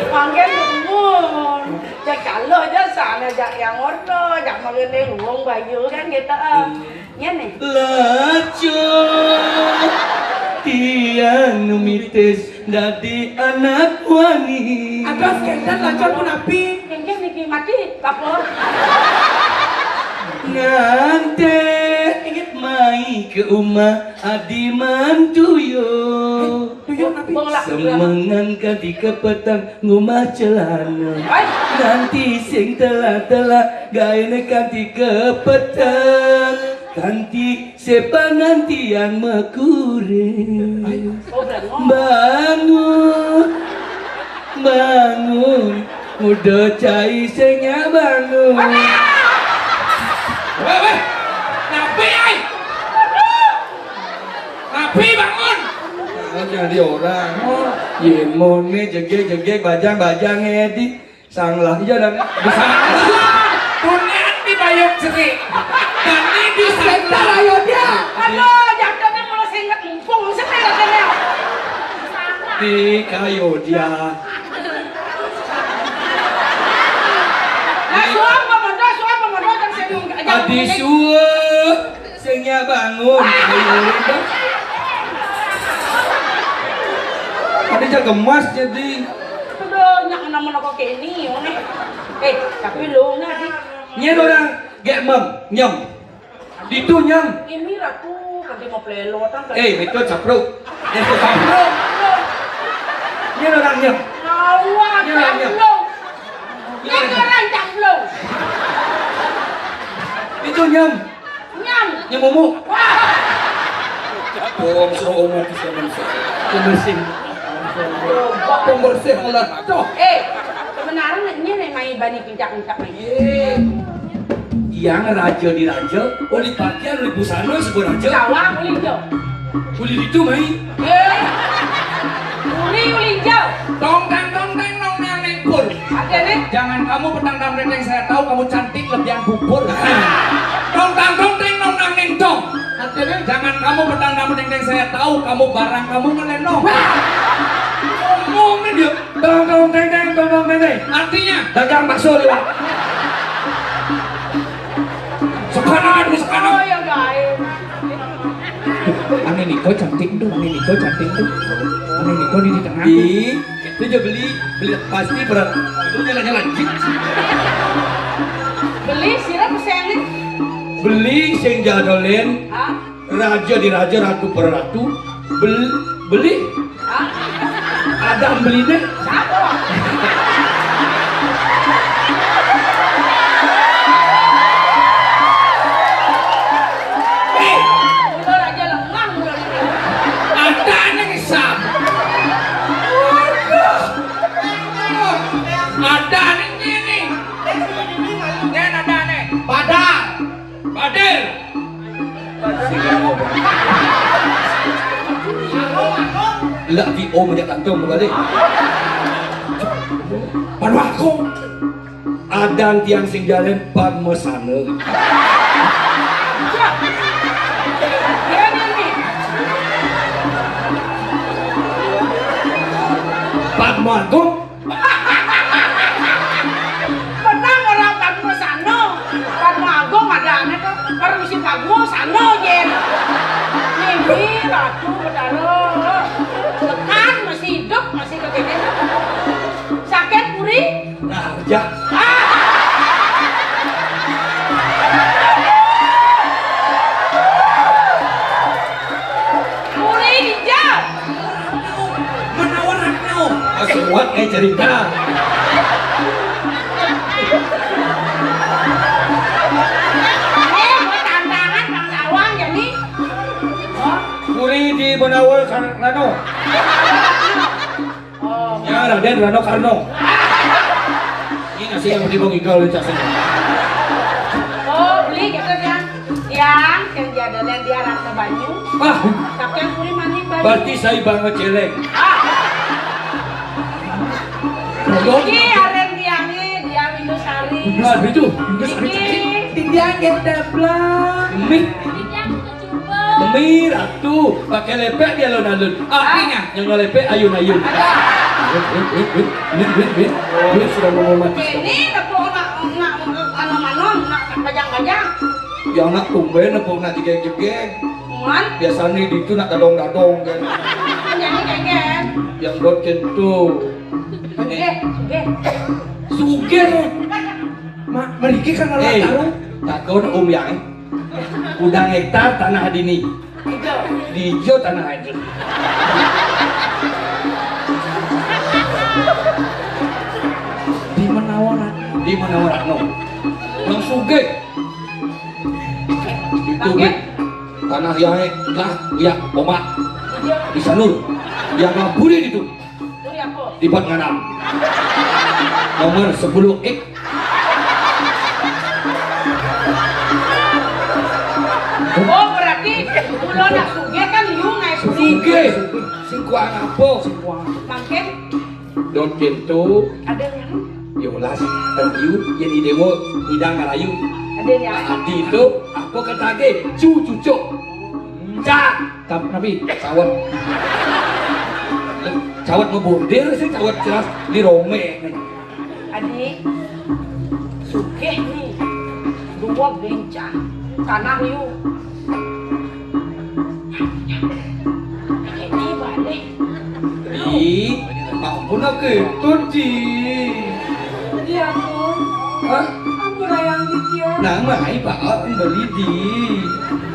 Manggen nuwun. Jak kalo aja sana, jak yang orno, jak mangene wong bayu kan gitu, ah. Ngene. Lacur tiang numitis dadi anak wani. Atas kendan lacur punapi? Kendan niki mati, apa? Ngantek mai ke umah adi mantuyo. Tuyuk napi? Semengan kanti kepeteng ngumah celana. Ai. Nanti sing telah-telah gaene kanti kepeteng, kanti sepangan tiang mekure. Oh, brengos. Bangun, bangun, udah cai senya bangun. Weh, weh. Napi, ai? Napi bangun? Nah, jadi orang. Oh, yemone jegeg-jegeg, bajang-bajang edi. Sanglah, iya dan bisa. Dunia di bayok cerik. Dan ini bisa. Sebentar, ayo dia. Aduh, jantungnya mulai seinget mumpung, sih, rasanya. Di kayu dia. Nah, suam, pemodo, suam, pemodo, kan saya nunggu. Adi suam. Sing nyak bangun. Ayo, udah. Ada jak gemas jadi. Udah, nyak nama kok kene, ngene. Eh, tapi lu nggak di. Nyen orang gek mem, nyem. Ditu nyem. Ini ratu, nanti mau pelelo, tang. Eh, itu capruk. Eh, itu capruk. Nyen orang nyem. Lawan, nyen orang nyem. Nyem orang capruk. Itu nyem. Nyam. Nyam umuk. Wah. Bohong, suruh umuk, bisa, bisa. Pembersih. Pembersih ulah. Tuh. Eh, sebenarnya ini nih main bani pincak-pincak nih. Iya. Yang raja di raja, oh, di pakaian, di busana, sebuah raja. Cawang, ulinjo. Uli itu, Mai. Eh. Uli, ulinjo. Tong tang tong teng nong nang neng pur. Artinya? Jangan kamu petang dam deng, saya tahu kamu cantik lebihan bubur. Tong tang tong teng nong nang neng tong. Artinya? Jangan kamu petang dam deng, saya tahu kamu barang kamu ngelenong. Wah. Ngomongin dia. Tong tong teng teng tong tong teng teng. Artinya? Dagang bakso lewat. Sekarang, sekarang. Oh, ya, guys. Oh, cantik tuh, Mami Niko cantik tuh. Mami Niko di, di tengah tuh. Ih, itu aja beli, beli pasti berat. Itu nyala-nyala. Beli sira pesennya. Beli sing jadolen. Hah? Raja di raja, ratu per ratu. Bel-, beli. Hah? Ada beli deh. Siapa? Udah aja lengah udah. Ada nih sam. Waduh. Ada nih ini. Nen ada nih. Padahal. Badil. Lah di om aja tante mau balik. Padahal aku. Adan tiang sing jalen Padmasana. Padma Agung. Menang orang Padmasana. Padma Agung ada aneh tuh. Permisi Padma sana, Jen. Mimi, Ratu, Betara. Tekan, masih hidup, masih kekinian. Sakit, Puri? Nah, ya. Puri hijau. Menawar Ratno. Kuat eh cerita. Eh, buat tantangan Bang Dawang jadi. Puri di Menawar Ratno. Oh. Ya, Raden Rano Karno. Ini nasi yang beli bang igal di tasnya. Oh, beli gitu ya. Yang, yang dia ada yang dia rasa banyu. Ah. Tapi yang kulit manis banyu. Berarti saya banget celeng. Ah. Iki aren diange, dia Windu Sari. Nah, itu. Windu Sari. Iki. Dia nggak dablak. Mih. Mimi Ratu, pakai lepek dia alun-alun. Artinya, nyonya lepek ayun-ayun. Win, win, win, win. Win sudah mau mati. Ini tepuk nak, nak, anu manon, nak bajang-bajang. Ya nak tumben, tepuk nak jegeg-jegeg. Man? Biasanya di itu nak dadong-dadong kan. Jadi kayak kan. Yang dot kentu. Sugih, sugih. Sugih. Mak, meriki kan malah taruh. Takon om yang. Udang hektar tanah dini. Hijau. Di hijau tanah hancur. Di Menawaran. Di Menawaran, no. Yang sugih. Itu, Bit. Tanah yang lah, ya, omak. Hijau. Di Sanur. Yang ngaburi itu. Lipat nganam. Nomor sepuluh X. Oh, berarti kula nak sugih kan yu ngae budi. Sugih. Sing kuang apa? Mangkin dot pintu. Ada yang? Yolas, rayu, yen idewo, idang rayu. Ada yang? Adi itu, apa ketake? Cu cucuk. Cak. Tapi, tapi cawet. Cawet ngebordir sih, cawet jelas di rome. Adi, sugih nih. Dua bencah. Tanah yu. Ini balik. Di, ampun aku itu di. Iya, Gung. Hah? Ampun, ayang Titio. Nang mai Pak beli di.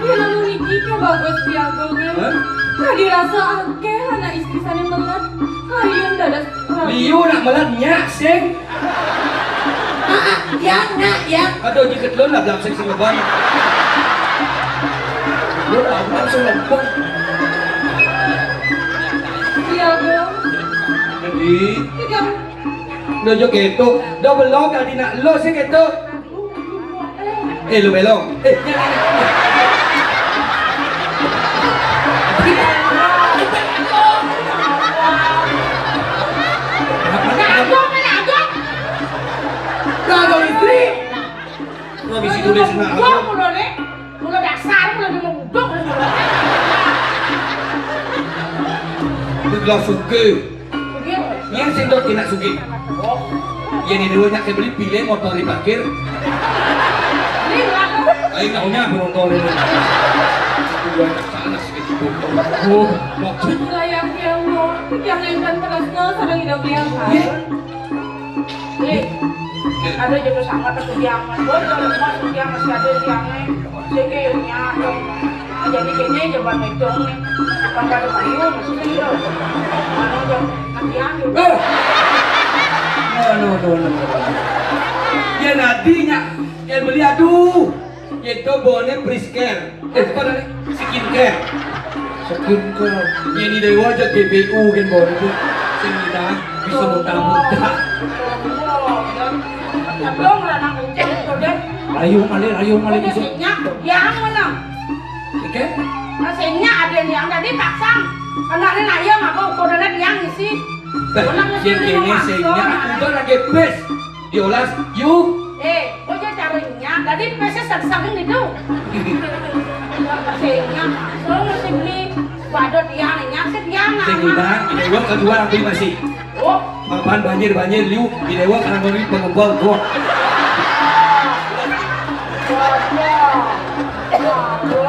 Iya, lalu niki ke bagus piagongnya. Hah? Tadi rasa akeh anak istri sana melat. Kayun dadas rapi. Liu nak melat nyak sing. Ah, ah, yang nak, yang. Aduh, jiket lo nak bilang sing sing leban. Lo tak bilang sing leban. Iya, Gung. Jadi, tidak. Lo jo keto. Do belong tadi nak lo sing keto. Eh, lu belong. Eh, Kagok, kagok. Kagok istri. Lu bisi tulis nak. Gua mulu nih. Mulu dasar, mulu di mudok. Itu gelas suke. Yen sing dot kena sugih. Yen ini dua nyak beli pilih motor diparkir. Ayo nak punya motor ini. Dua nyak sana sedikit. Oh, maksud. Sayang ya Allah, yang intan terus no sareng Ida Beliau. Iya. Eh, ada jodoh sangat aku tiang. Boy, kalau masuk tiang masih ada tiangnya. Saya kayaknya, nah, jadi kayaknya jawaban itu nih. Kalau ada kayu, masih ada. Mana jam nanti anu. Eh. No, no, no, no, no. Ya, nantinya. Ya, beli, aduh. Itu bone Prisker. Eh, apa namanya? Skincare. Skincare. Ini dewa aja G B U kan bone itu. Sing kita bisa muntah-muntah. Dong, ranang kenceng itu deh. Ayo, malih, ayo, malih, bisa. Nyak, yang mana? Oke. Rasanya ada yang tadi pasang. Karena ada yang aku ukurannya yang isi. Nah, yang ini sehingga aku udah lagi bes. Diolas, yuk. Eh, kok jadi caranya? Tadi pesnya satu-satu gitu. Sehingga, kalau masih beli badut yang nyakit yang sing mana? Udah, di dewa kedua aku masih. Oh. Papan banjir, banjir, liu, di dewa karena beli pengembang gua.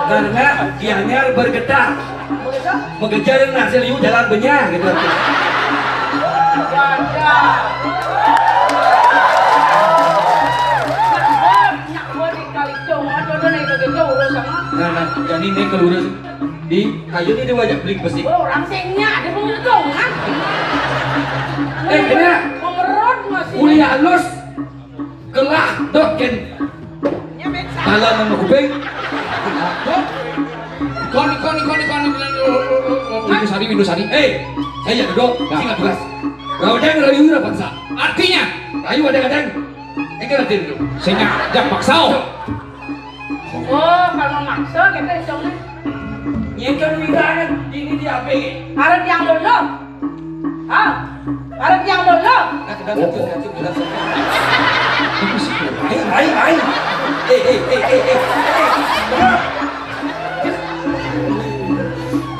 Karena Gianyar bergetar. Mengejar nasi liu jalan benyah gitu. Nah, nah, jadi ini kelurus di kayu ini wajah beli besi. Orang singnya ada menguntungkan. Eh, ini kuliah halus. Kelah, dok, ken. Pala nama kuping. Kon, kon, kon, kon, Windu Sari, Windu Sari. Eh, saya duduk, ya. Singa tugas. Raudang rayu paksa. Artinya, rayu ada kadang. Enggak ada dulu. Singa, jak paksa. Oh, kalau maksa kita hitungnya. Nyengkan wirangan ini di A P G. Harap yang dulu. Ah, harap yang dulu. Nah, kedap, kedap, kedap, kedap. Ayo, ayo, ayo. Eh, eh, eh, eh, eh.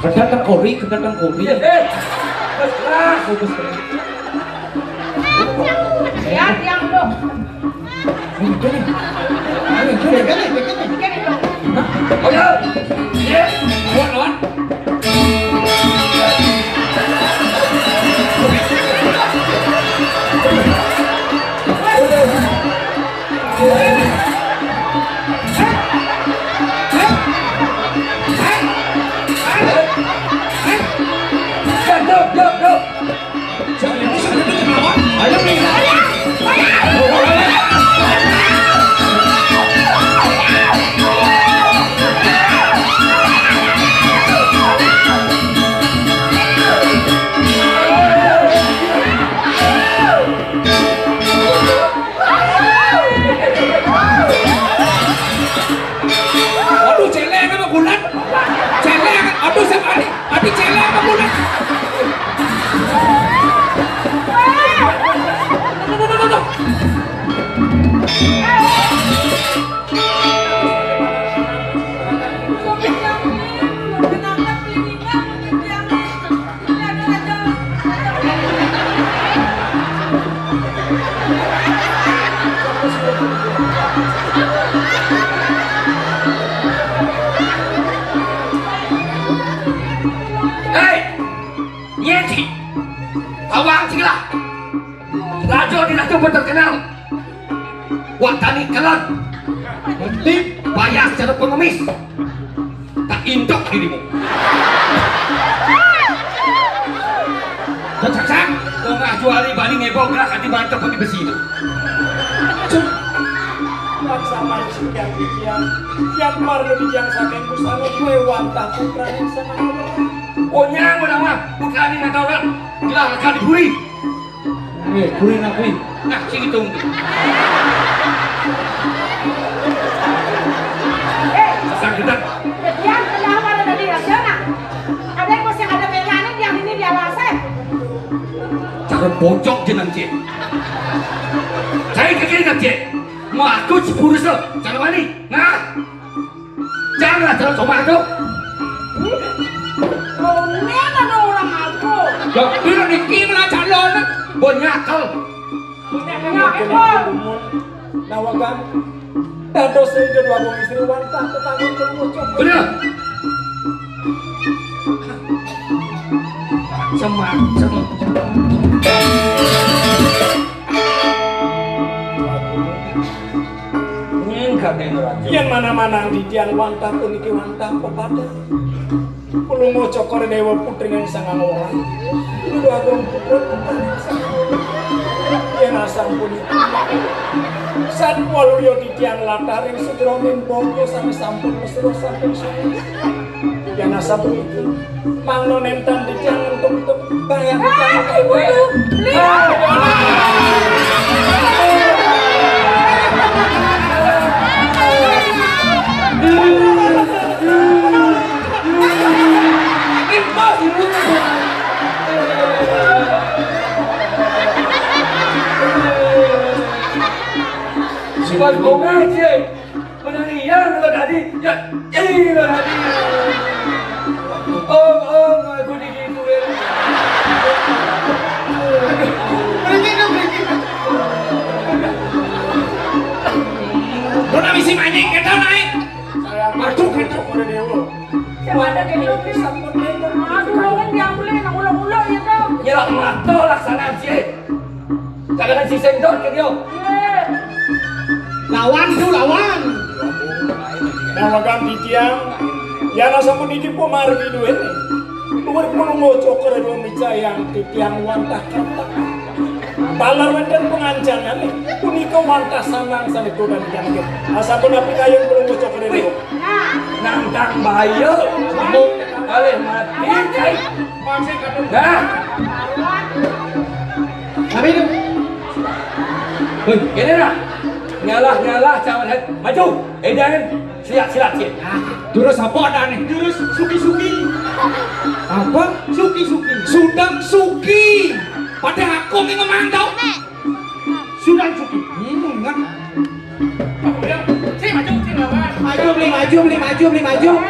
Kedap tengkori, kedap tengkori. Eh, eh. Bes keras. Oh, bes keras. Ya, yang dulu. Ini, ini. Ini, ini, ini, ini. Ini dulu. Hah? Oh, ya. Iya. Kuat, lawan. Stop, stop, stop. Aduh, célék apa bulan? Célék, aduh, sekali. Aduh, célék apa bulan? Aduh, aduh, aduh, aduh. Hei! Nyén ci. Tawang ci lah. Raja di raja terkenal. Watani kelon. Nanti bayar secara pengemis. Tak indok dirimu. Cak, cak, cak. Tengah juari bani ngebok gerak hati mantep pakai besi itu. Paksa manusia pikiran. Yang parlu dijang saking busana kue wantah putrane sama. Oh, nyang udah mah. Putrane nggak tahu kan. Jelas akan diburi. Eh, kuring aku. Nah, sing hitung tuh. Eh, sang kita. Kejam kenapa ada tadi rasional? Ada yang mesti ada melani yang ini dia laseh. Cara bocok jeneng cek. Saya kekiri kan cek. Mau aku sepuluh se, cara wani. Nah. Jangan terus sama aku. Ini ada orang aku. Lah, ini niki malah calon. Banyak kal. Banyak kal. Nawagan. Dados sing kedua wong istri wantah tetangga terwujud. Bener. Semacem. Nyen kadene raja. Yen manah-manah titiang wantah puniki wantah pepadan. Palungguh Cokor Dewa putrining Sang Awora. Dudu Agung Putra putraning Sang Awora. Yen asampun satwaluya titiang latah ring sajeroning bangsa sane sampun mesra sampun sukses. Yen asapunika, mangda nenten titiang entuk-entuk bayang titiang. Eh, Ibu, Ibu. Suka gombal, Cik. Menang iya lo tadi. Ya, iya lo tadi. Om, om, aku digituin. Berhenti dong, berhenti. Lo nak misi mancing, kita naik. Aduh, kita udah dewa. Siapa ada gitu? Aduh, lo kan diambilin ulo-ulo gitu. Nyelak mata laksana, Cik. Jangan si sendok ke dia. Lawan tu, lawan. Nawagan titiang, yan asampun niki pamargi duwene. Luwir Palungguh Cokor Dewa micayang titiang wantah kertek. Taler wenten pangancanane, punika wantah sanang sane tudan titiang. Asampun apikayun Palungguh Cokor Dewa. Nantang bahaya, kalih mati, cai. Nah. Tapi itu. Hei, kene nah. Nyalah, nyalah, cawan het. Maju. Edan. Silat, silat, silat. Nah, jurus apa nih? Jurus suki-suki. Apa? Suki-suki. Sudang suki. Pada aku nih ngomong tau. Sudang suki. Hmm, kan? Maju, beli maju, beli maju, beli maju.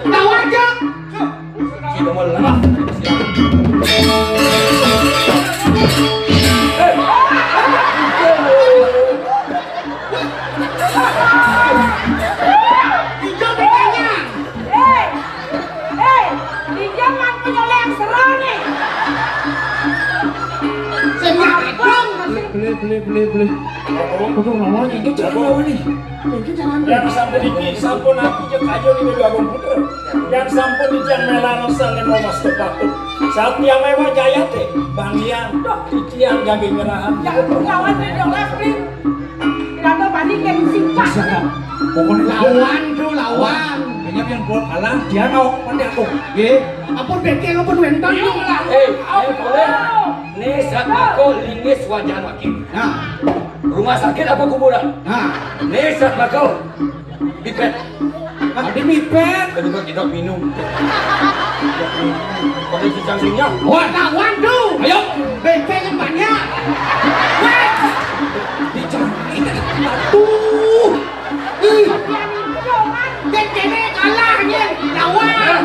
Tahu aja. Kita mau lengah. Hei, hei, dia kan punya yang seru nih. Sing ngadong. Beli, beli, beli, beli. Aduh, lawan itu cara lawan nih. Iki jangan. Yang sampun iki sampun aku cek aja nih dua agung putra. Yang sampun iki yang melano sane mau mas kepatu. Satya mewa jayate, Bang Hyang, titiang gawe nyerahan. Yang lawan dia dong, Lastri. Kira tuh panik yang simpah. Siapa? Pokoknya lawan tuh, lawan. Kayaknya yang buat kalah, dia mau pakai aku. Ye, ampun bete, ampun wenten. Eh, eh, boleh. Nih, saat aku linggis wajan wakil. Nah. Rumah sakit apa kuburan? Nah. Nih, saat aku pipet. Ada mipet. Kedua kita minum. Pakai cicang singa. Wah, nah, waduh. Ayo. Bete yang banyak. Weh. Cicang ini. Aduh. Ih. Bete kalah nih. Lawan.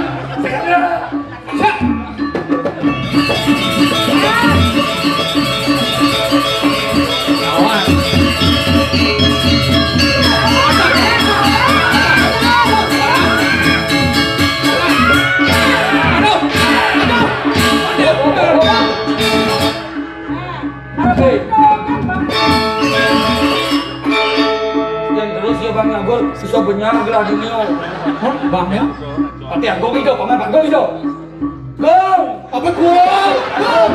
Yang terus ya Bang Agur, bisa benyang gelah dunia. Hah? Bang ya? Pati Agung ijo, Paman Agung ijo. Gong! Apa gong? Gong!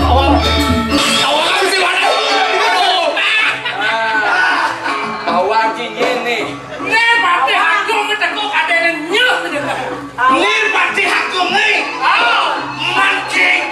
Awal. Awal sih, mana? Awal sih ini. Nih, pati aku ngetekuk ada yang nyuh. Nih, pati aku nih. Oh, mancing.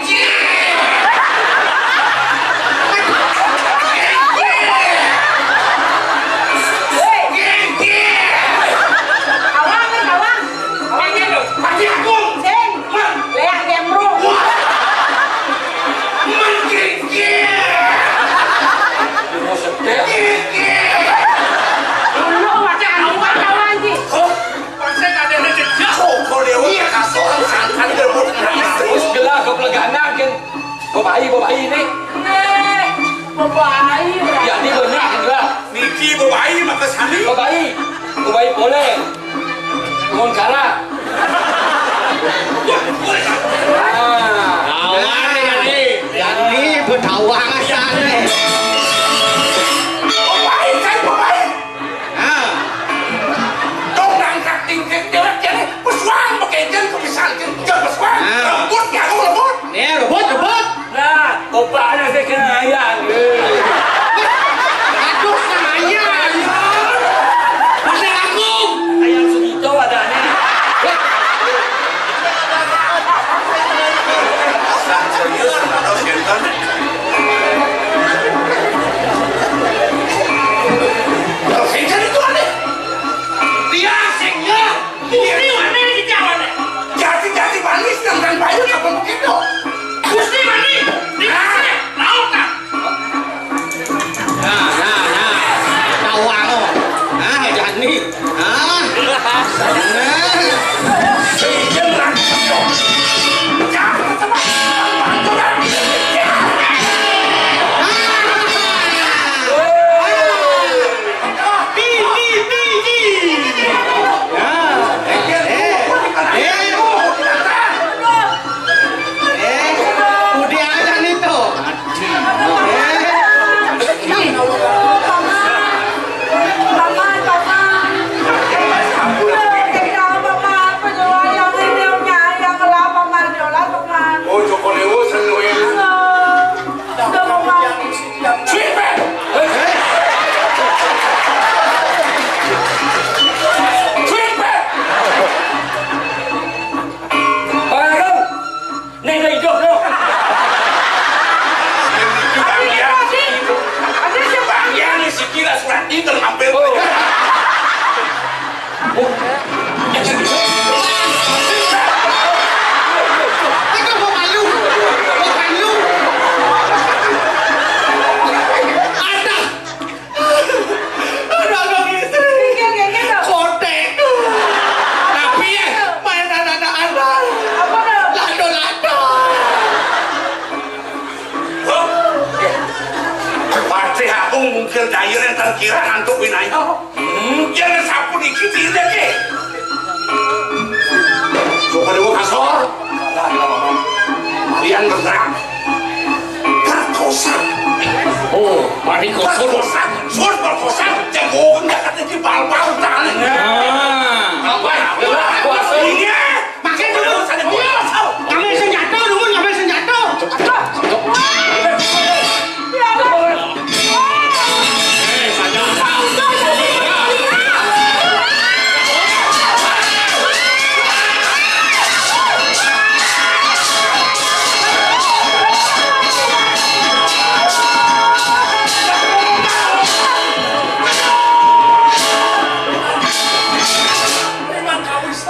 Gusti wani iki awane. Jati-jati wani sedangkan banyu kapan begitu? Gusti wani. Di kasih, laut, nah. Nah, nah, nah. Tahu aku. Ah, jani. Ah. Nah. Sing lagi. Jangan teman. Oh, Joko Dewa sing luwih. Sweet Pet! Sweet Pet! Bareng! Ning idup lho. Bang Yang, Bang Yang siki lah surat itu hampir. Oh. Aduh, Abang Istri. Kotek. Tapi ya, main anak-anak. Apa tuh? Lado-lado. Pasti aku mungkil dayur yang terkira ngantuk winaya. Hmm, jangan sapu dikit ini ke. Coba dulu kasor. Kalian bergerak. Perkosa. Oh, mari kosor. Perkosa. Sur perkosa. Jago enggak kata di bal-bal tangan. Nah. Apa? Iya. Pakai dulu. Iya. Ngambil senjata dulu, ngambil senjata.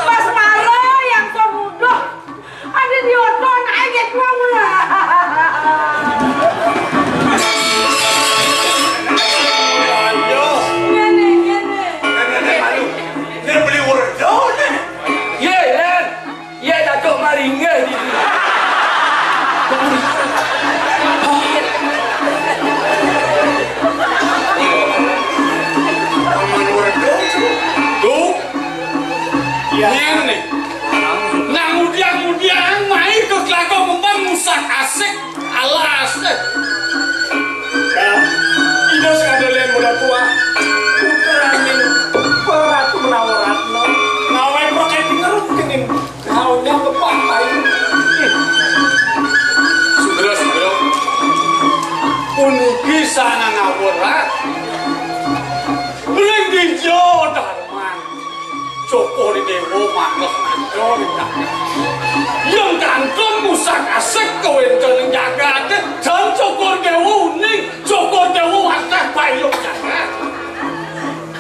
Mas Maro yang pemuda. Ada di oto naik ya, Bang. Ngene, ngene. Ngene, ngene, malu. Ngene beli urut. Yo, ngene. Ye, Len. Ye, Datuk Maringeh di sini. Tuh. Iya. Ngene. Nang udiang-udiang mai ke kelako ngembang musak asik alas. Nah, ida sekadalian muda tua. Putra ning Peratu Menawa Ratna. Ngawai pakai pengerut kening. Kaunya ke pantai. Sudra, sudra. Puniki sana ngawurat. Ring dijo Darman. Cokor Dewa manggeh manca ring jagat. Yen kantun musak asik kawéntenan ing jagaté, jan Cokor Dewa uning, Cokor Dewa wantah payung jagat.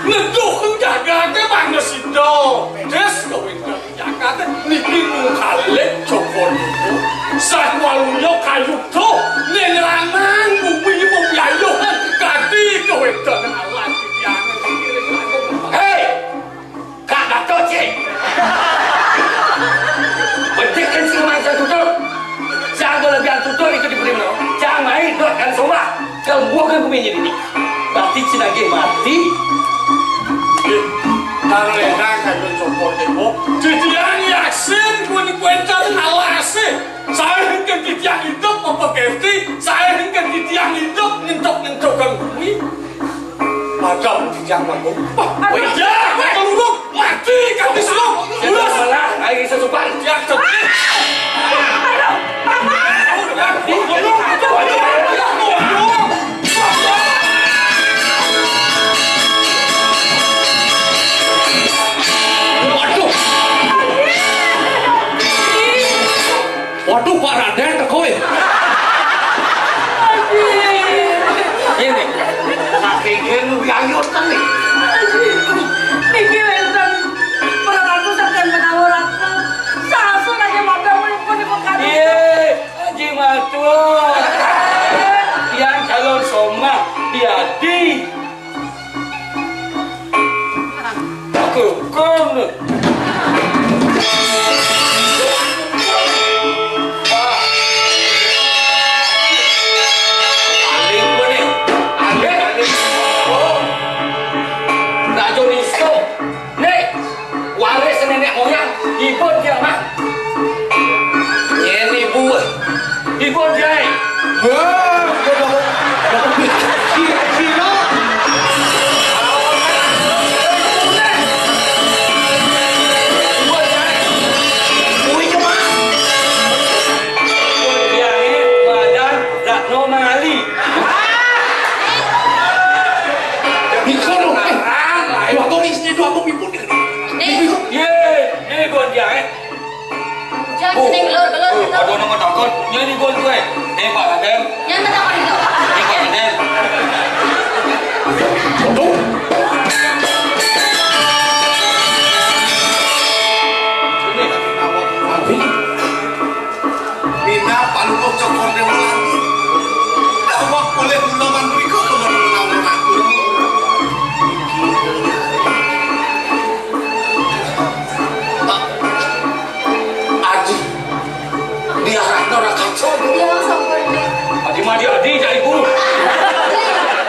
Neduh ing jagaté manggeh sida, des kawéntenan ing jagaté niki mung kalih Cokor Dewa. Sakwaluya kayuda ning lanang bumi mung yayuhan kadi kawéntenan alas titiangé niki ring langkung. Hei! Kak Datuk, cik. Bedikkan sing main tutur. Jangan lebih tutur itu di bumi lo. Jangan main dot kan sombah. Kalau gua kan bumi ini. Berarti cinage mati. Karo enak kan Cokor Dewa. Titiang yasin kuwi kuwi alasé. Saé hingga titiang idup apa kesti? Saé hingga titiang idup nyentuk-nyentuk kan kuwi. Padahal titiang manggung. Wah, wah, ya, mati, kami suruh. Ulas. Malah, ayo sesupan. Ya, sedih. Aduh, Paman. Waduh. Waduh, Pak Raden teko ya. Ini, saking ini gayut kan nih. Di. Kukum. Aling kowe ni. Aling, aling. Oh. Raja Iso. Nih, waris nenek moyang, ibu dia mah. Ini ibu. Ibu dia. Wah, udah dapat, dapat pikir Cina. Ibu dia ini badan Ratno Mali. Bisa dong, eh. Dua kali istri, dua kali pun. Nih. Ye, ini gua dia, eh. Jangan cening belur-belur gitu. Aduh, nama takut. Ini gua tuh, eh. Eh, Pak Raden. Jangan takut itu. Eh, Pak Raden. Aduh. Mina paluko cokor dewa lagi. Awak boleh mula mandu iko teman-teman aku. Aji, dia Ratna ora kacau. Ya, sampun, Dik. Adi madi adi, cak ibu.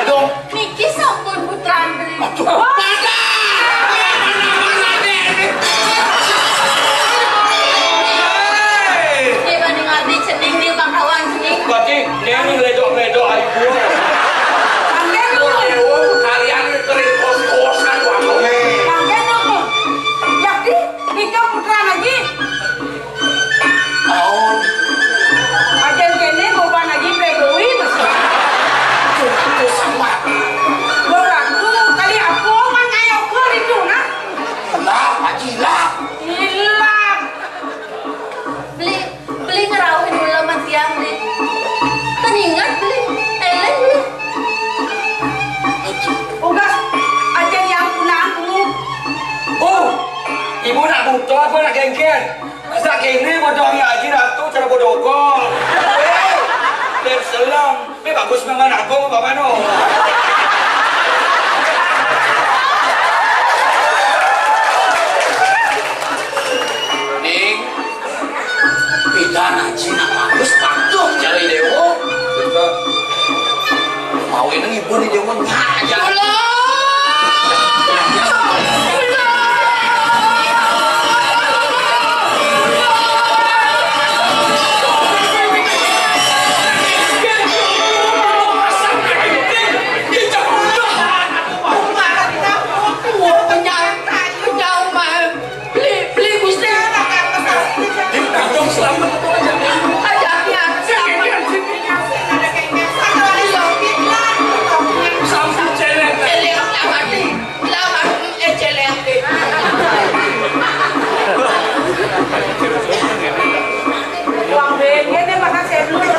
Dong. Niki sampun putraan beli. Aduh, pada. Dia banding adi cening, dia bangkawan cening. Berarti dia ini ngeledok-ngeledok, cak ibu. Mangke, Dukun. Kalian kering kos-kosan, Dukun. Mangke, Dukun. Jadi, nika putraan lagi. Naon? Ajen kene beban lagi pleboi, Mas. Itu sama. Orang tuh kali apa man kayak apa itu, nah? Lah, Haji, lah. Hilang. Beli, beli ngerauhin ulah mah tiang, beli. Teningat, beli. Eleh, beli. Ugas, ajen yang pulang, beli. Oh, ibu nak butuh apa nak gengken? Masa kene bodohnya Haji Ratu cara bodogol. Eh, dan selam. Tapi bagus memang aku apa mano? Ning, pidan Haji nak bagus patuh cari dewa. Mau ini ibu di dewa nya aja. Beli, beli Gusti. Selamat. Aja, ya, selamat. Sampun celeng. Celeng, selamat. Selamat, eh, celeng, eh. Uang bengen ya, makan saya dulu.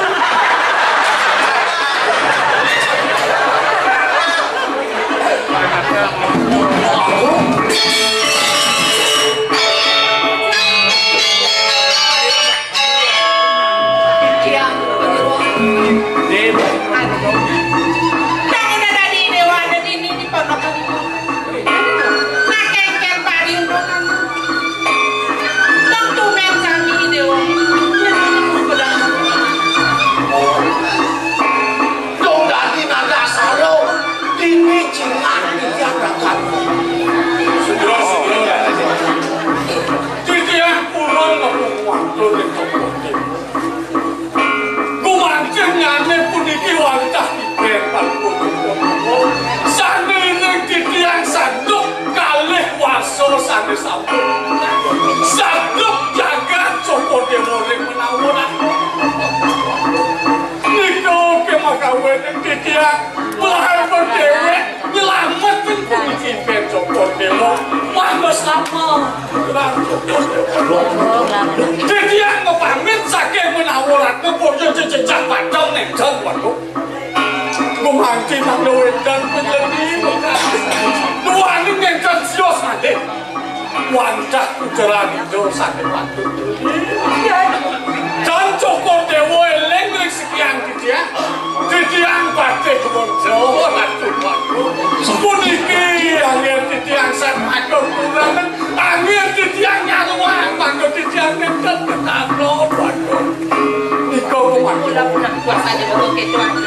Iya, bener. Nang ina dadi dewa, dadi ini di pondok ini. Nah, kengken pari undukan. Tong tumen sami dewa. Pedang. Dong dadi naga saro, dini cingak ditiadakan. Segera, segera. Titiang purun ngomong waktu di tempat ini. Gumanti nyane puniki wantah dipen panggung. Sane ning titiang sanduk kalih warsa sane sampun. Sanduk jagat Cokor Dewa ring menawa. Nika kemakawening titiang pelahar dewek. Nyelametken puniki Cokor Dewa. Wah, wis lama. Titiang mapamit saking menawa Ratna Boyo jejejak padang nenten waduh. Gumanti mangda wénten panjenengan. Duaning nenten sios malih. Wantah putra ida sané patut. Dan Cokor Dewa éling ring sikian titiang. Titiang patih Wong Jawa, Ratu Waduh. Puniki anggen titiang san matur kurang, anggen titiang nyaruang, mangga titiang nenten ketablo, Waduh. Nika Kula pemangku. Punah kuasane betul kecuali.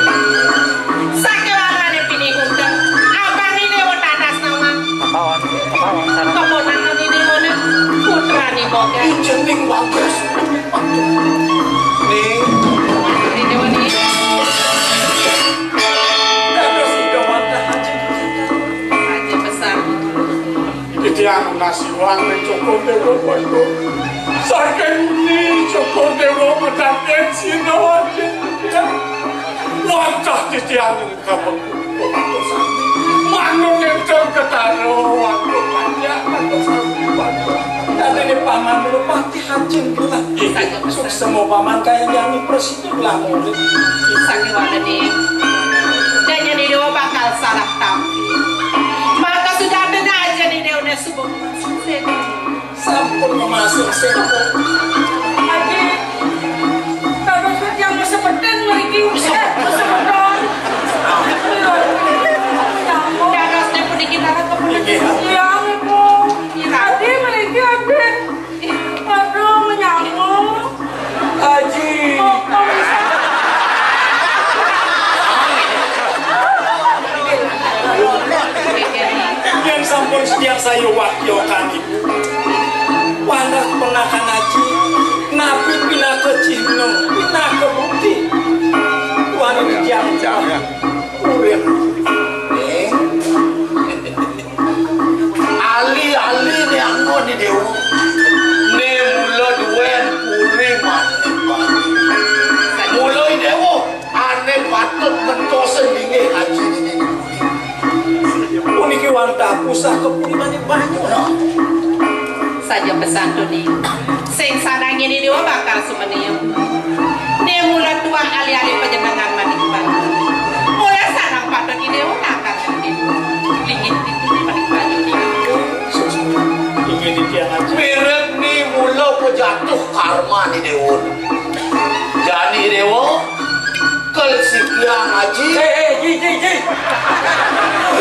Sakewanane pinihutan, abang ini wonten atas nama. Keponakan ini wonten putrane Moga. Ijening bagus. Ning. Ini wonten. Dados Ida wantah aja. Aja pesan. Titiang nasiwang ring Cokor Dewa Waduh. Saking uni Cokor Dewa medaten sinawaja titiang. Wantah titiang kabengkung. Manut enten ketara Waduh panjak Waduh sami Waduh. Dadene paman kula pati hajeng gelah. Suksema paman kayang yani prasida gelah murid. Sakewanane. Danyane dewa bakal salah tampi. Maka sudah ada aja nih dewa subuh. Sampun memasuk sira. Adi, dados tiyang mesebeten mriki, eh, mesebeten. Dados puniki tata kepuniki. Iya, Ibu. Adi mriki, Adi. Aduh, menyambung. Aji. Yen sampun setiap saya wakyokan ibu, wadah keponakan aji, napi pinaka cihna, pinaka bukti. Wani dijang-jang. Urip. Ali-ali ne anggon I Dewa. Ne mula duen puri mati. Mula I Dewa, ane patut mentosen linggih haji dini puri. Puniki wantah pusaka puri mani banyu. Saja pesan tuni. Sing sanang ini dewa bakal sumenium. Ne mula tuah ali-ali panjenengan manik banget. Mula sanang patut di dewa nakal ini. Linggih itu di manik banyu ni. Inggih titiang aji. Mirip ni mula pejatuh karma ni dewa. Jani dewa, kel sikiang aji. Eh, eh, ji, ji, ji.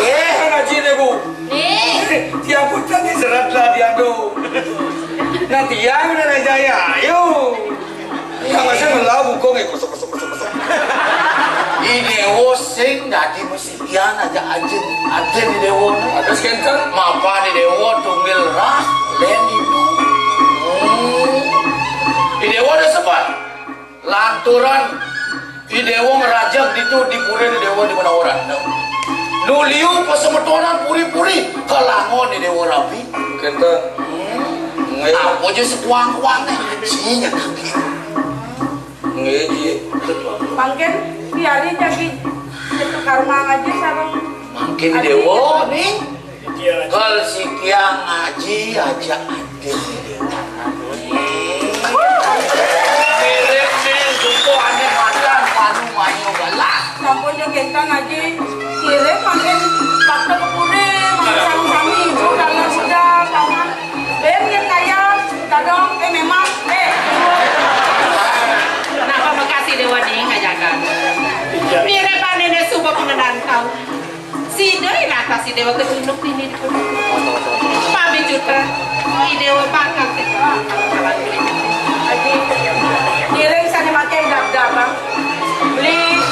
Eh. Kan aji ne, Bu. Nih. Tiang pun tadi serat lah diadu. Nah, tiang udah naik jaya. Ayo. Kamu sih ngelau bukong ya, kosong, kosong, kosong, kosong. I Dewa sing dadi mesikian aja ajin, ajin I Dewa. Ada skencer. Mapan I Dewa tunggil rah, len ibu. Hmm. I Dewa ada sepat. Lanturan I Dewa ngrajeg ditu di puri I Dewa di Manawaran. Nu liu pasemetonan puri-puri, kalangon I Dewa rabi. Kenten. Hmm. Nggih. Apa aja sekuang-kuang nih. Sinya kaki. Nggih, nggih. Mangkin biarin jagi jatuh karma aja sareng. Mangkin I Dewa nih. Kal sikiang ngaji aja adil. Mirip nih, suku aneh macan, panu mayu galak. Sampun yo kita ngaji, mirip makin waktu kepure, makin sami-sami, itu dalam sudah, sama. Ben, yang kaya, dadong, eh, memang, eh. Kenapa Bekasi Dewa nih ngajakan? Mirip aneh suba pengenan kau. Sida ing atas I Dewa ketunuk dini dipun. Pamit juta, I Dewa bakal sida. Aji, ngiring sane make gabgabang. Beli,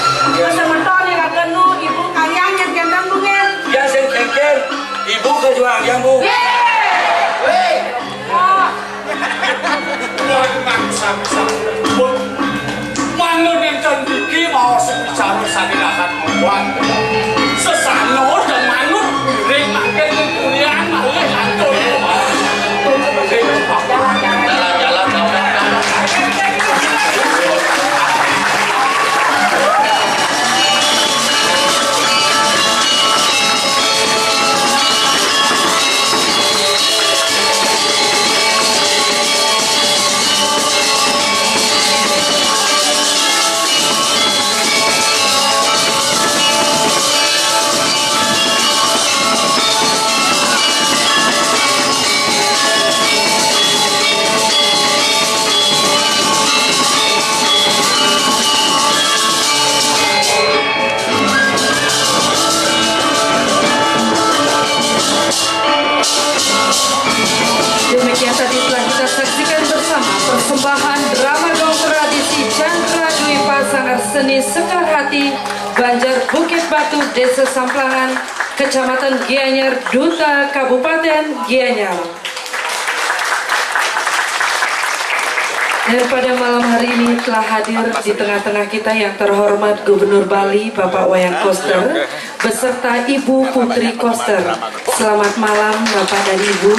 semeton ing raganu, ibu kayang yang gendang dungen. Yang sing kengken, ibu kejuang yang bu. Yeay! Weh! Oh. Wah, maksa-maksa. Manut enten niki maos bicara sane lahan mawon. Sesano dan manut piring makin kulian malih lantur. Jalan-jalan. Persembahan drama dongeng tradisi Chandra Dwipa Sanggar Seni Sekar Hati, Banjar Bukit Batu, Desa Samplangan, Kecamatan Gianyar, Duta Kabupaten Gianyar. Dan pada malam hari ini telah hadir di tengah-tengah kita yang terhormat Gubernur Bali, Bapak Wayan Koster, beserta Ibu Putri Koster. Selamat malam, Bapak dan Ibu.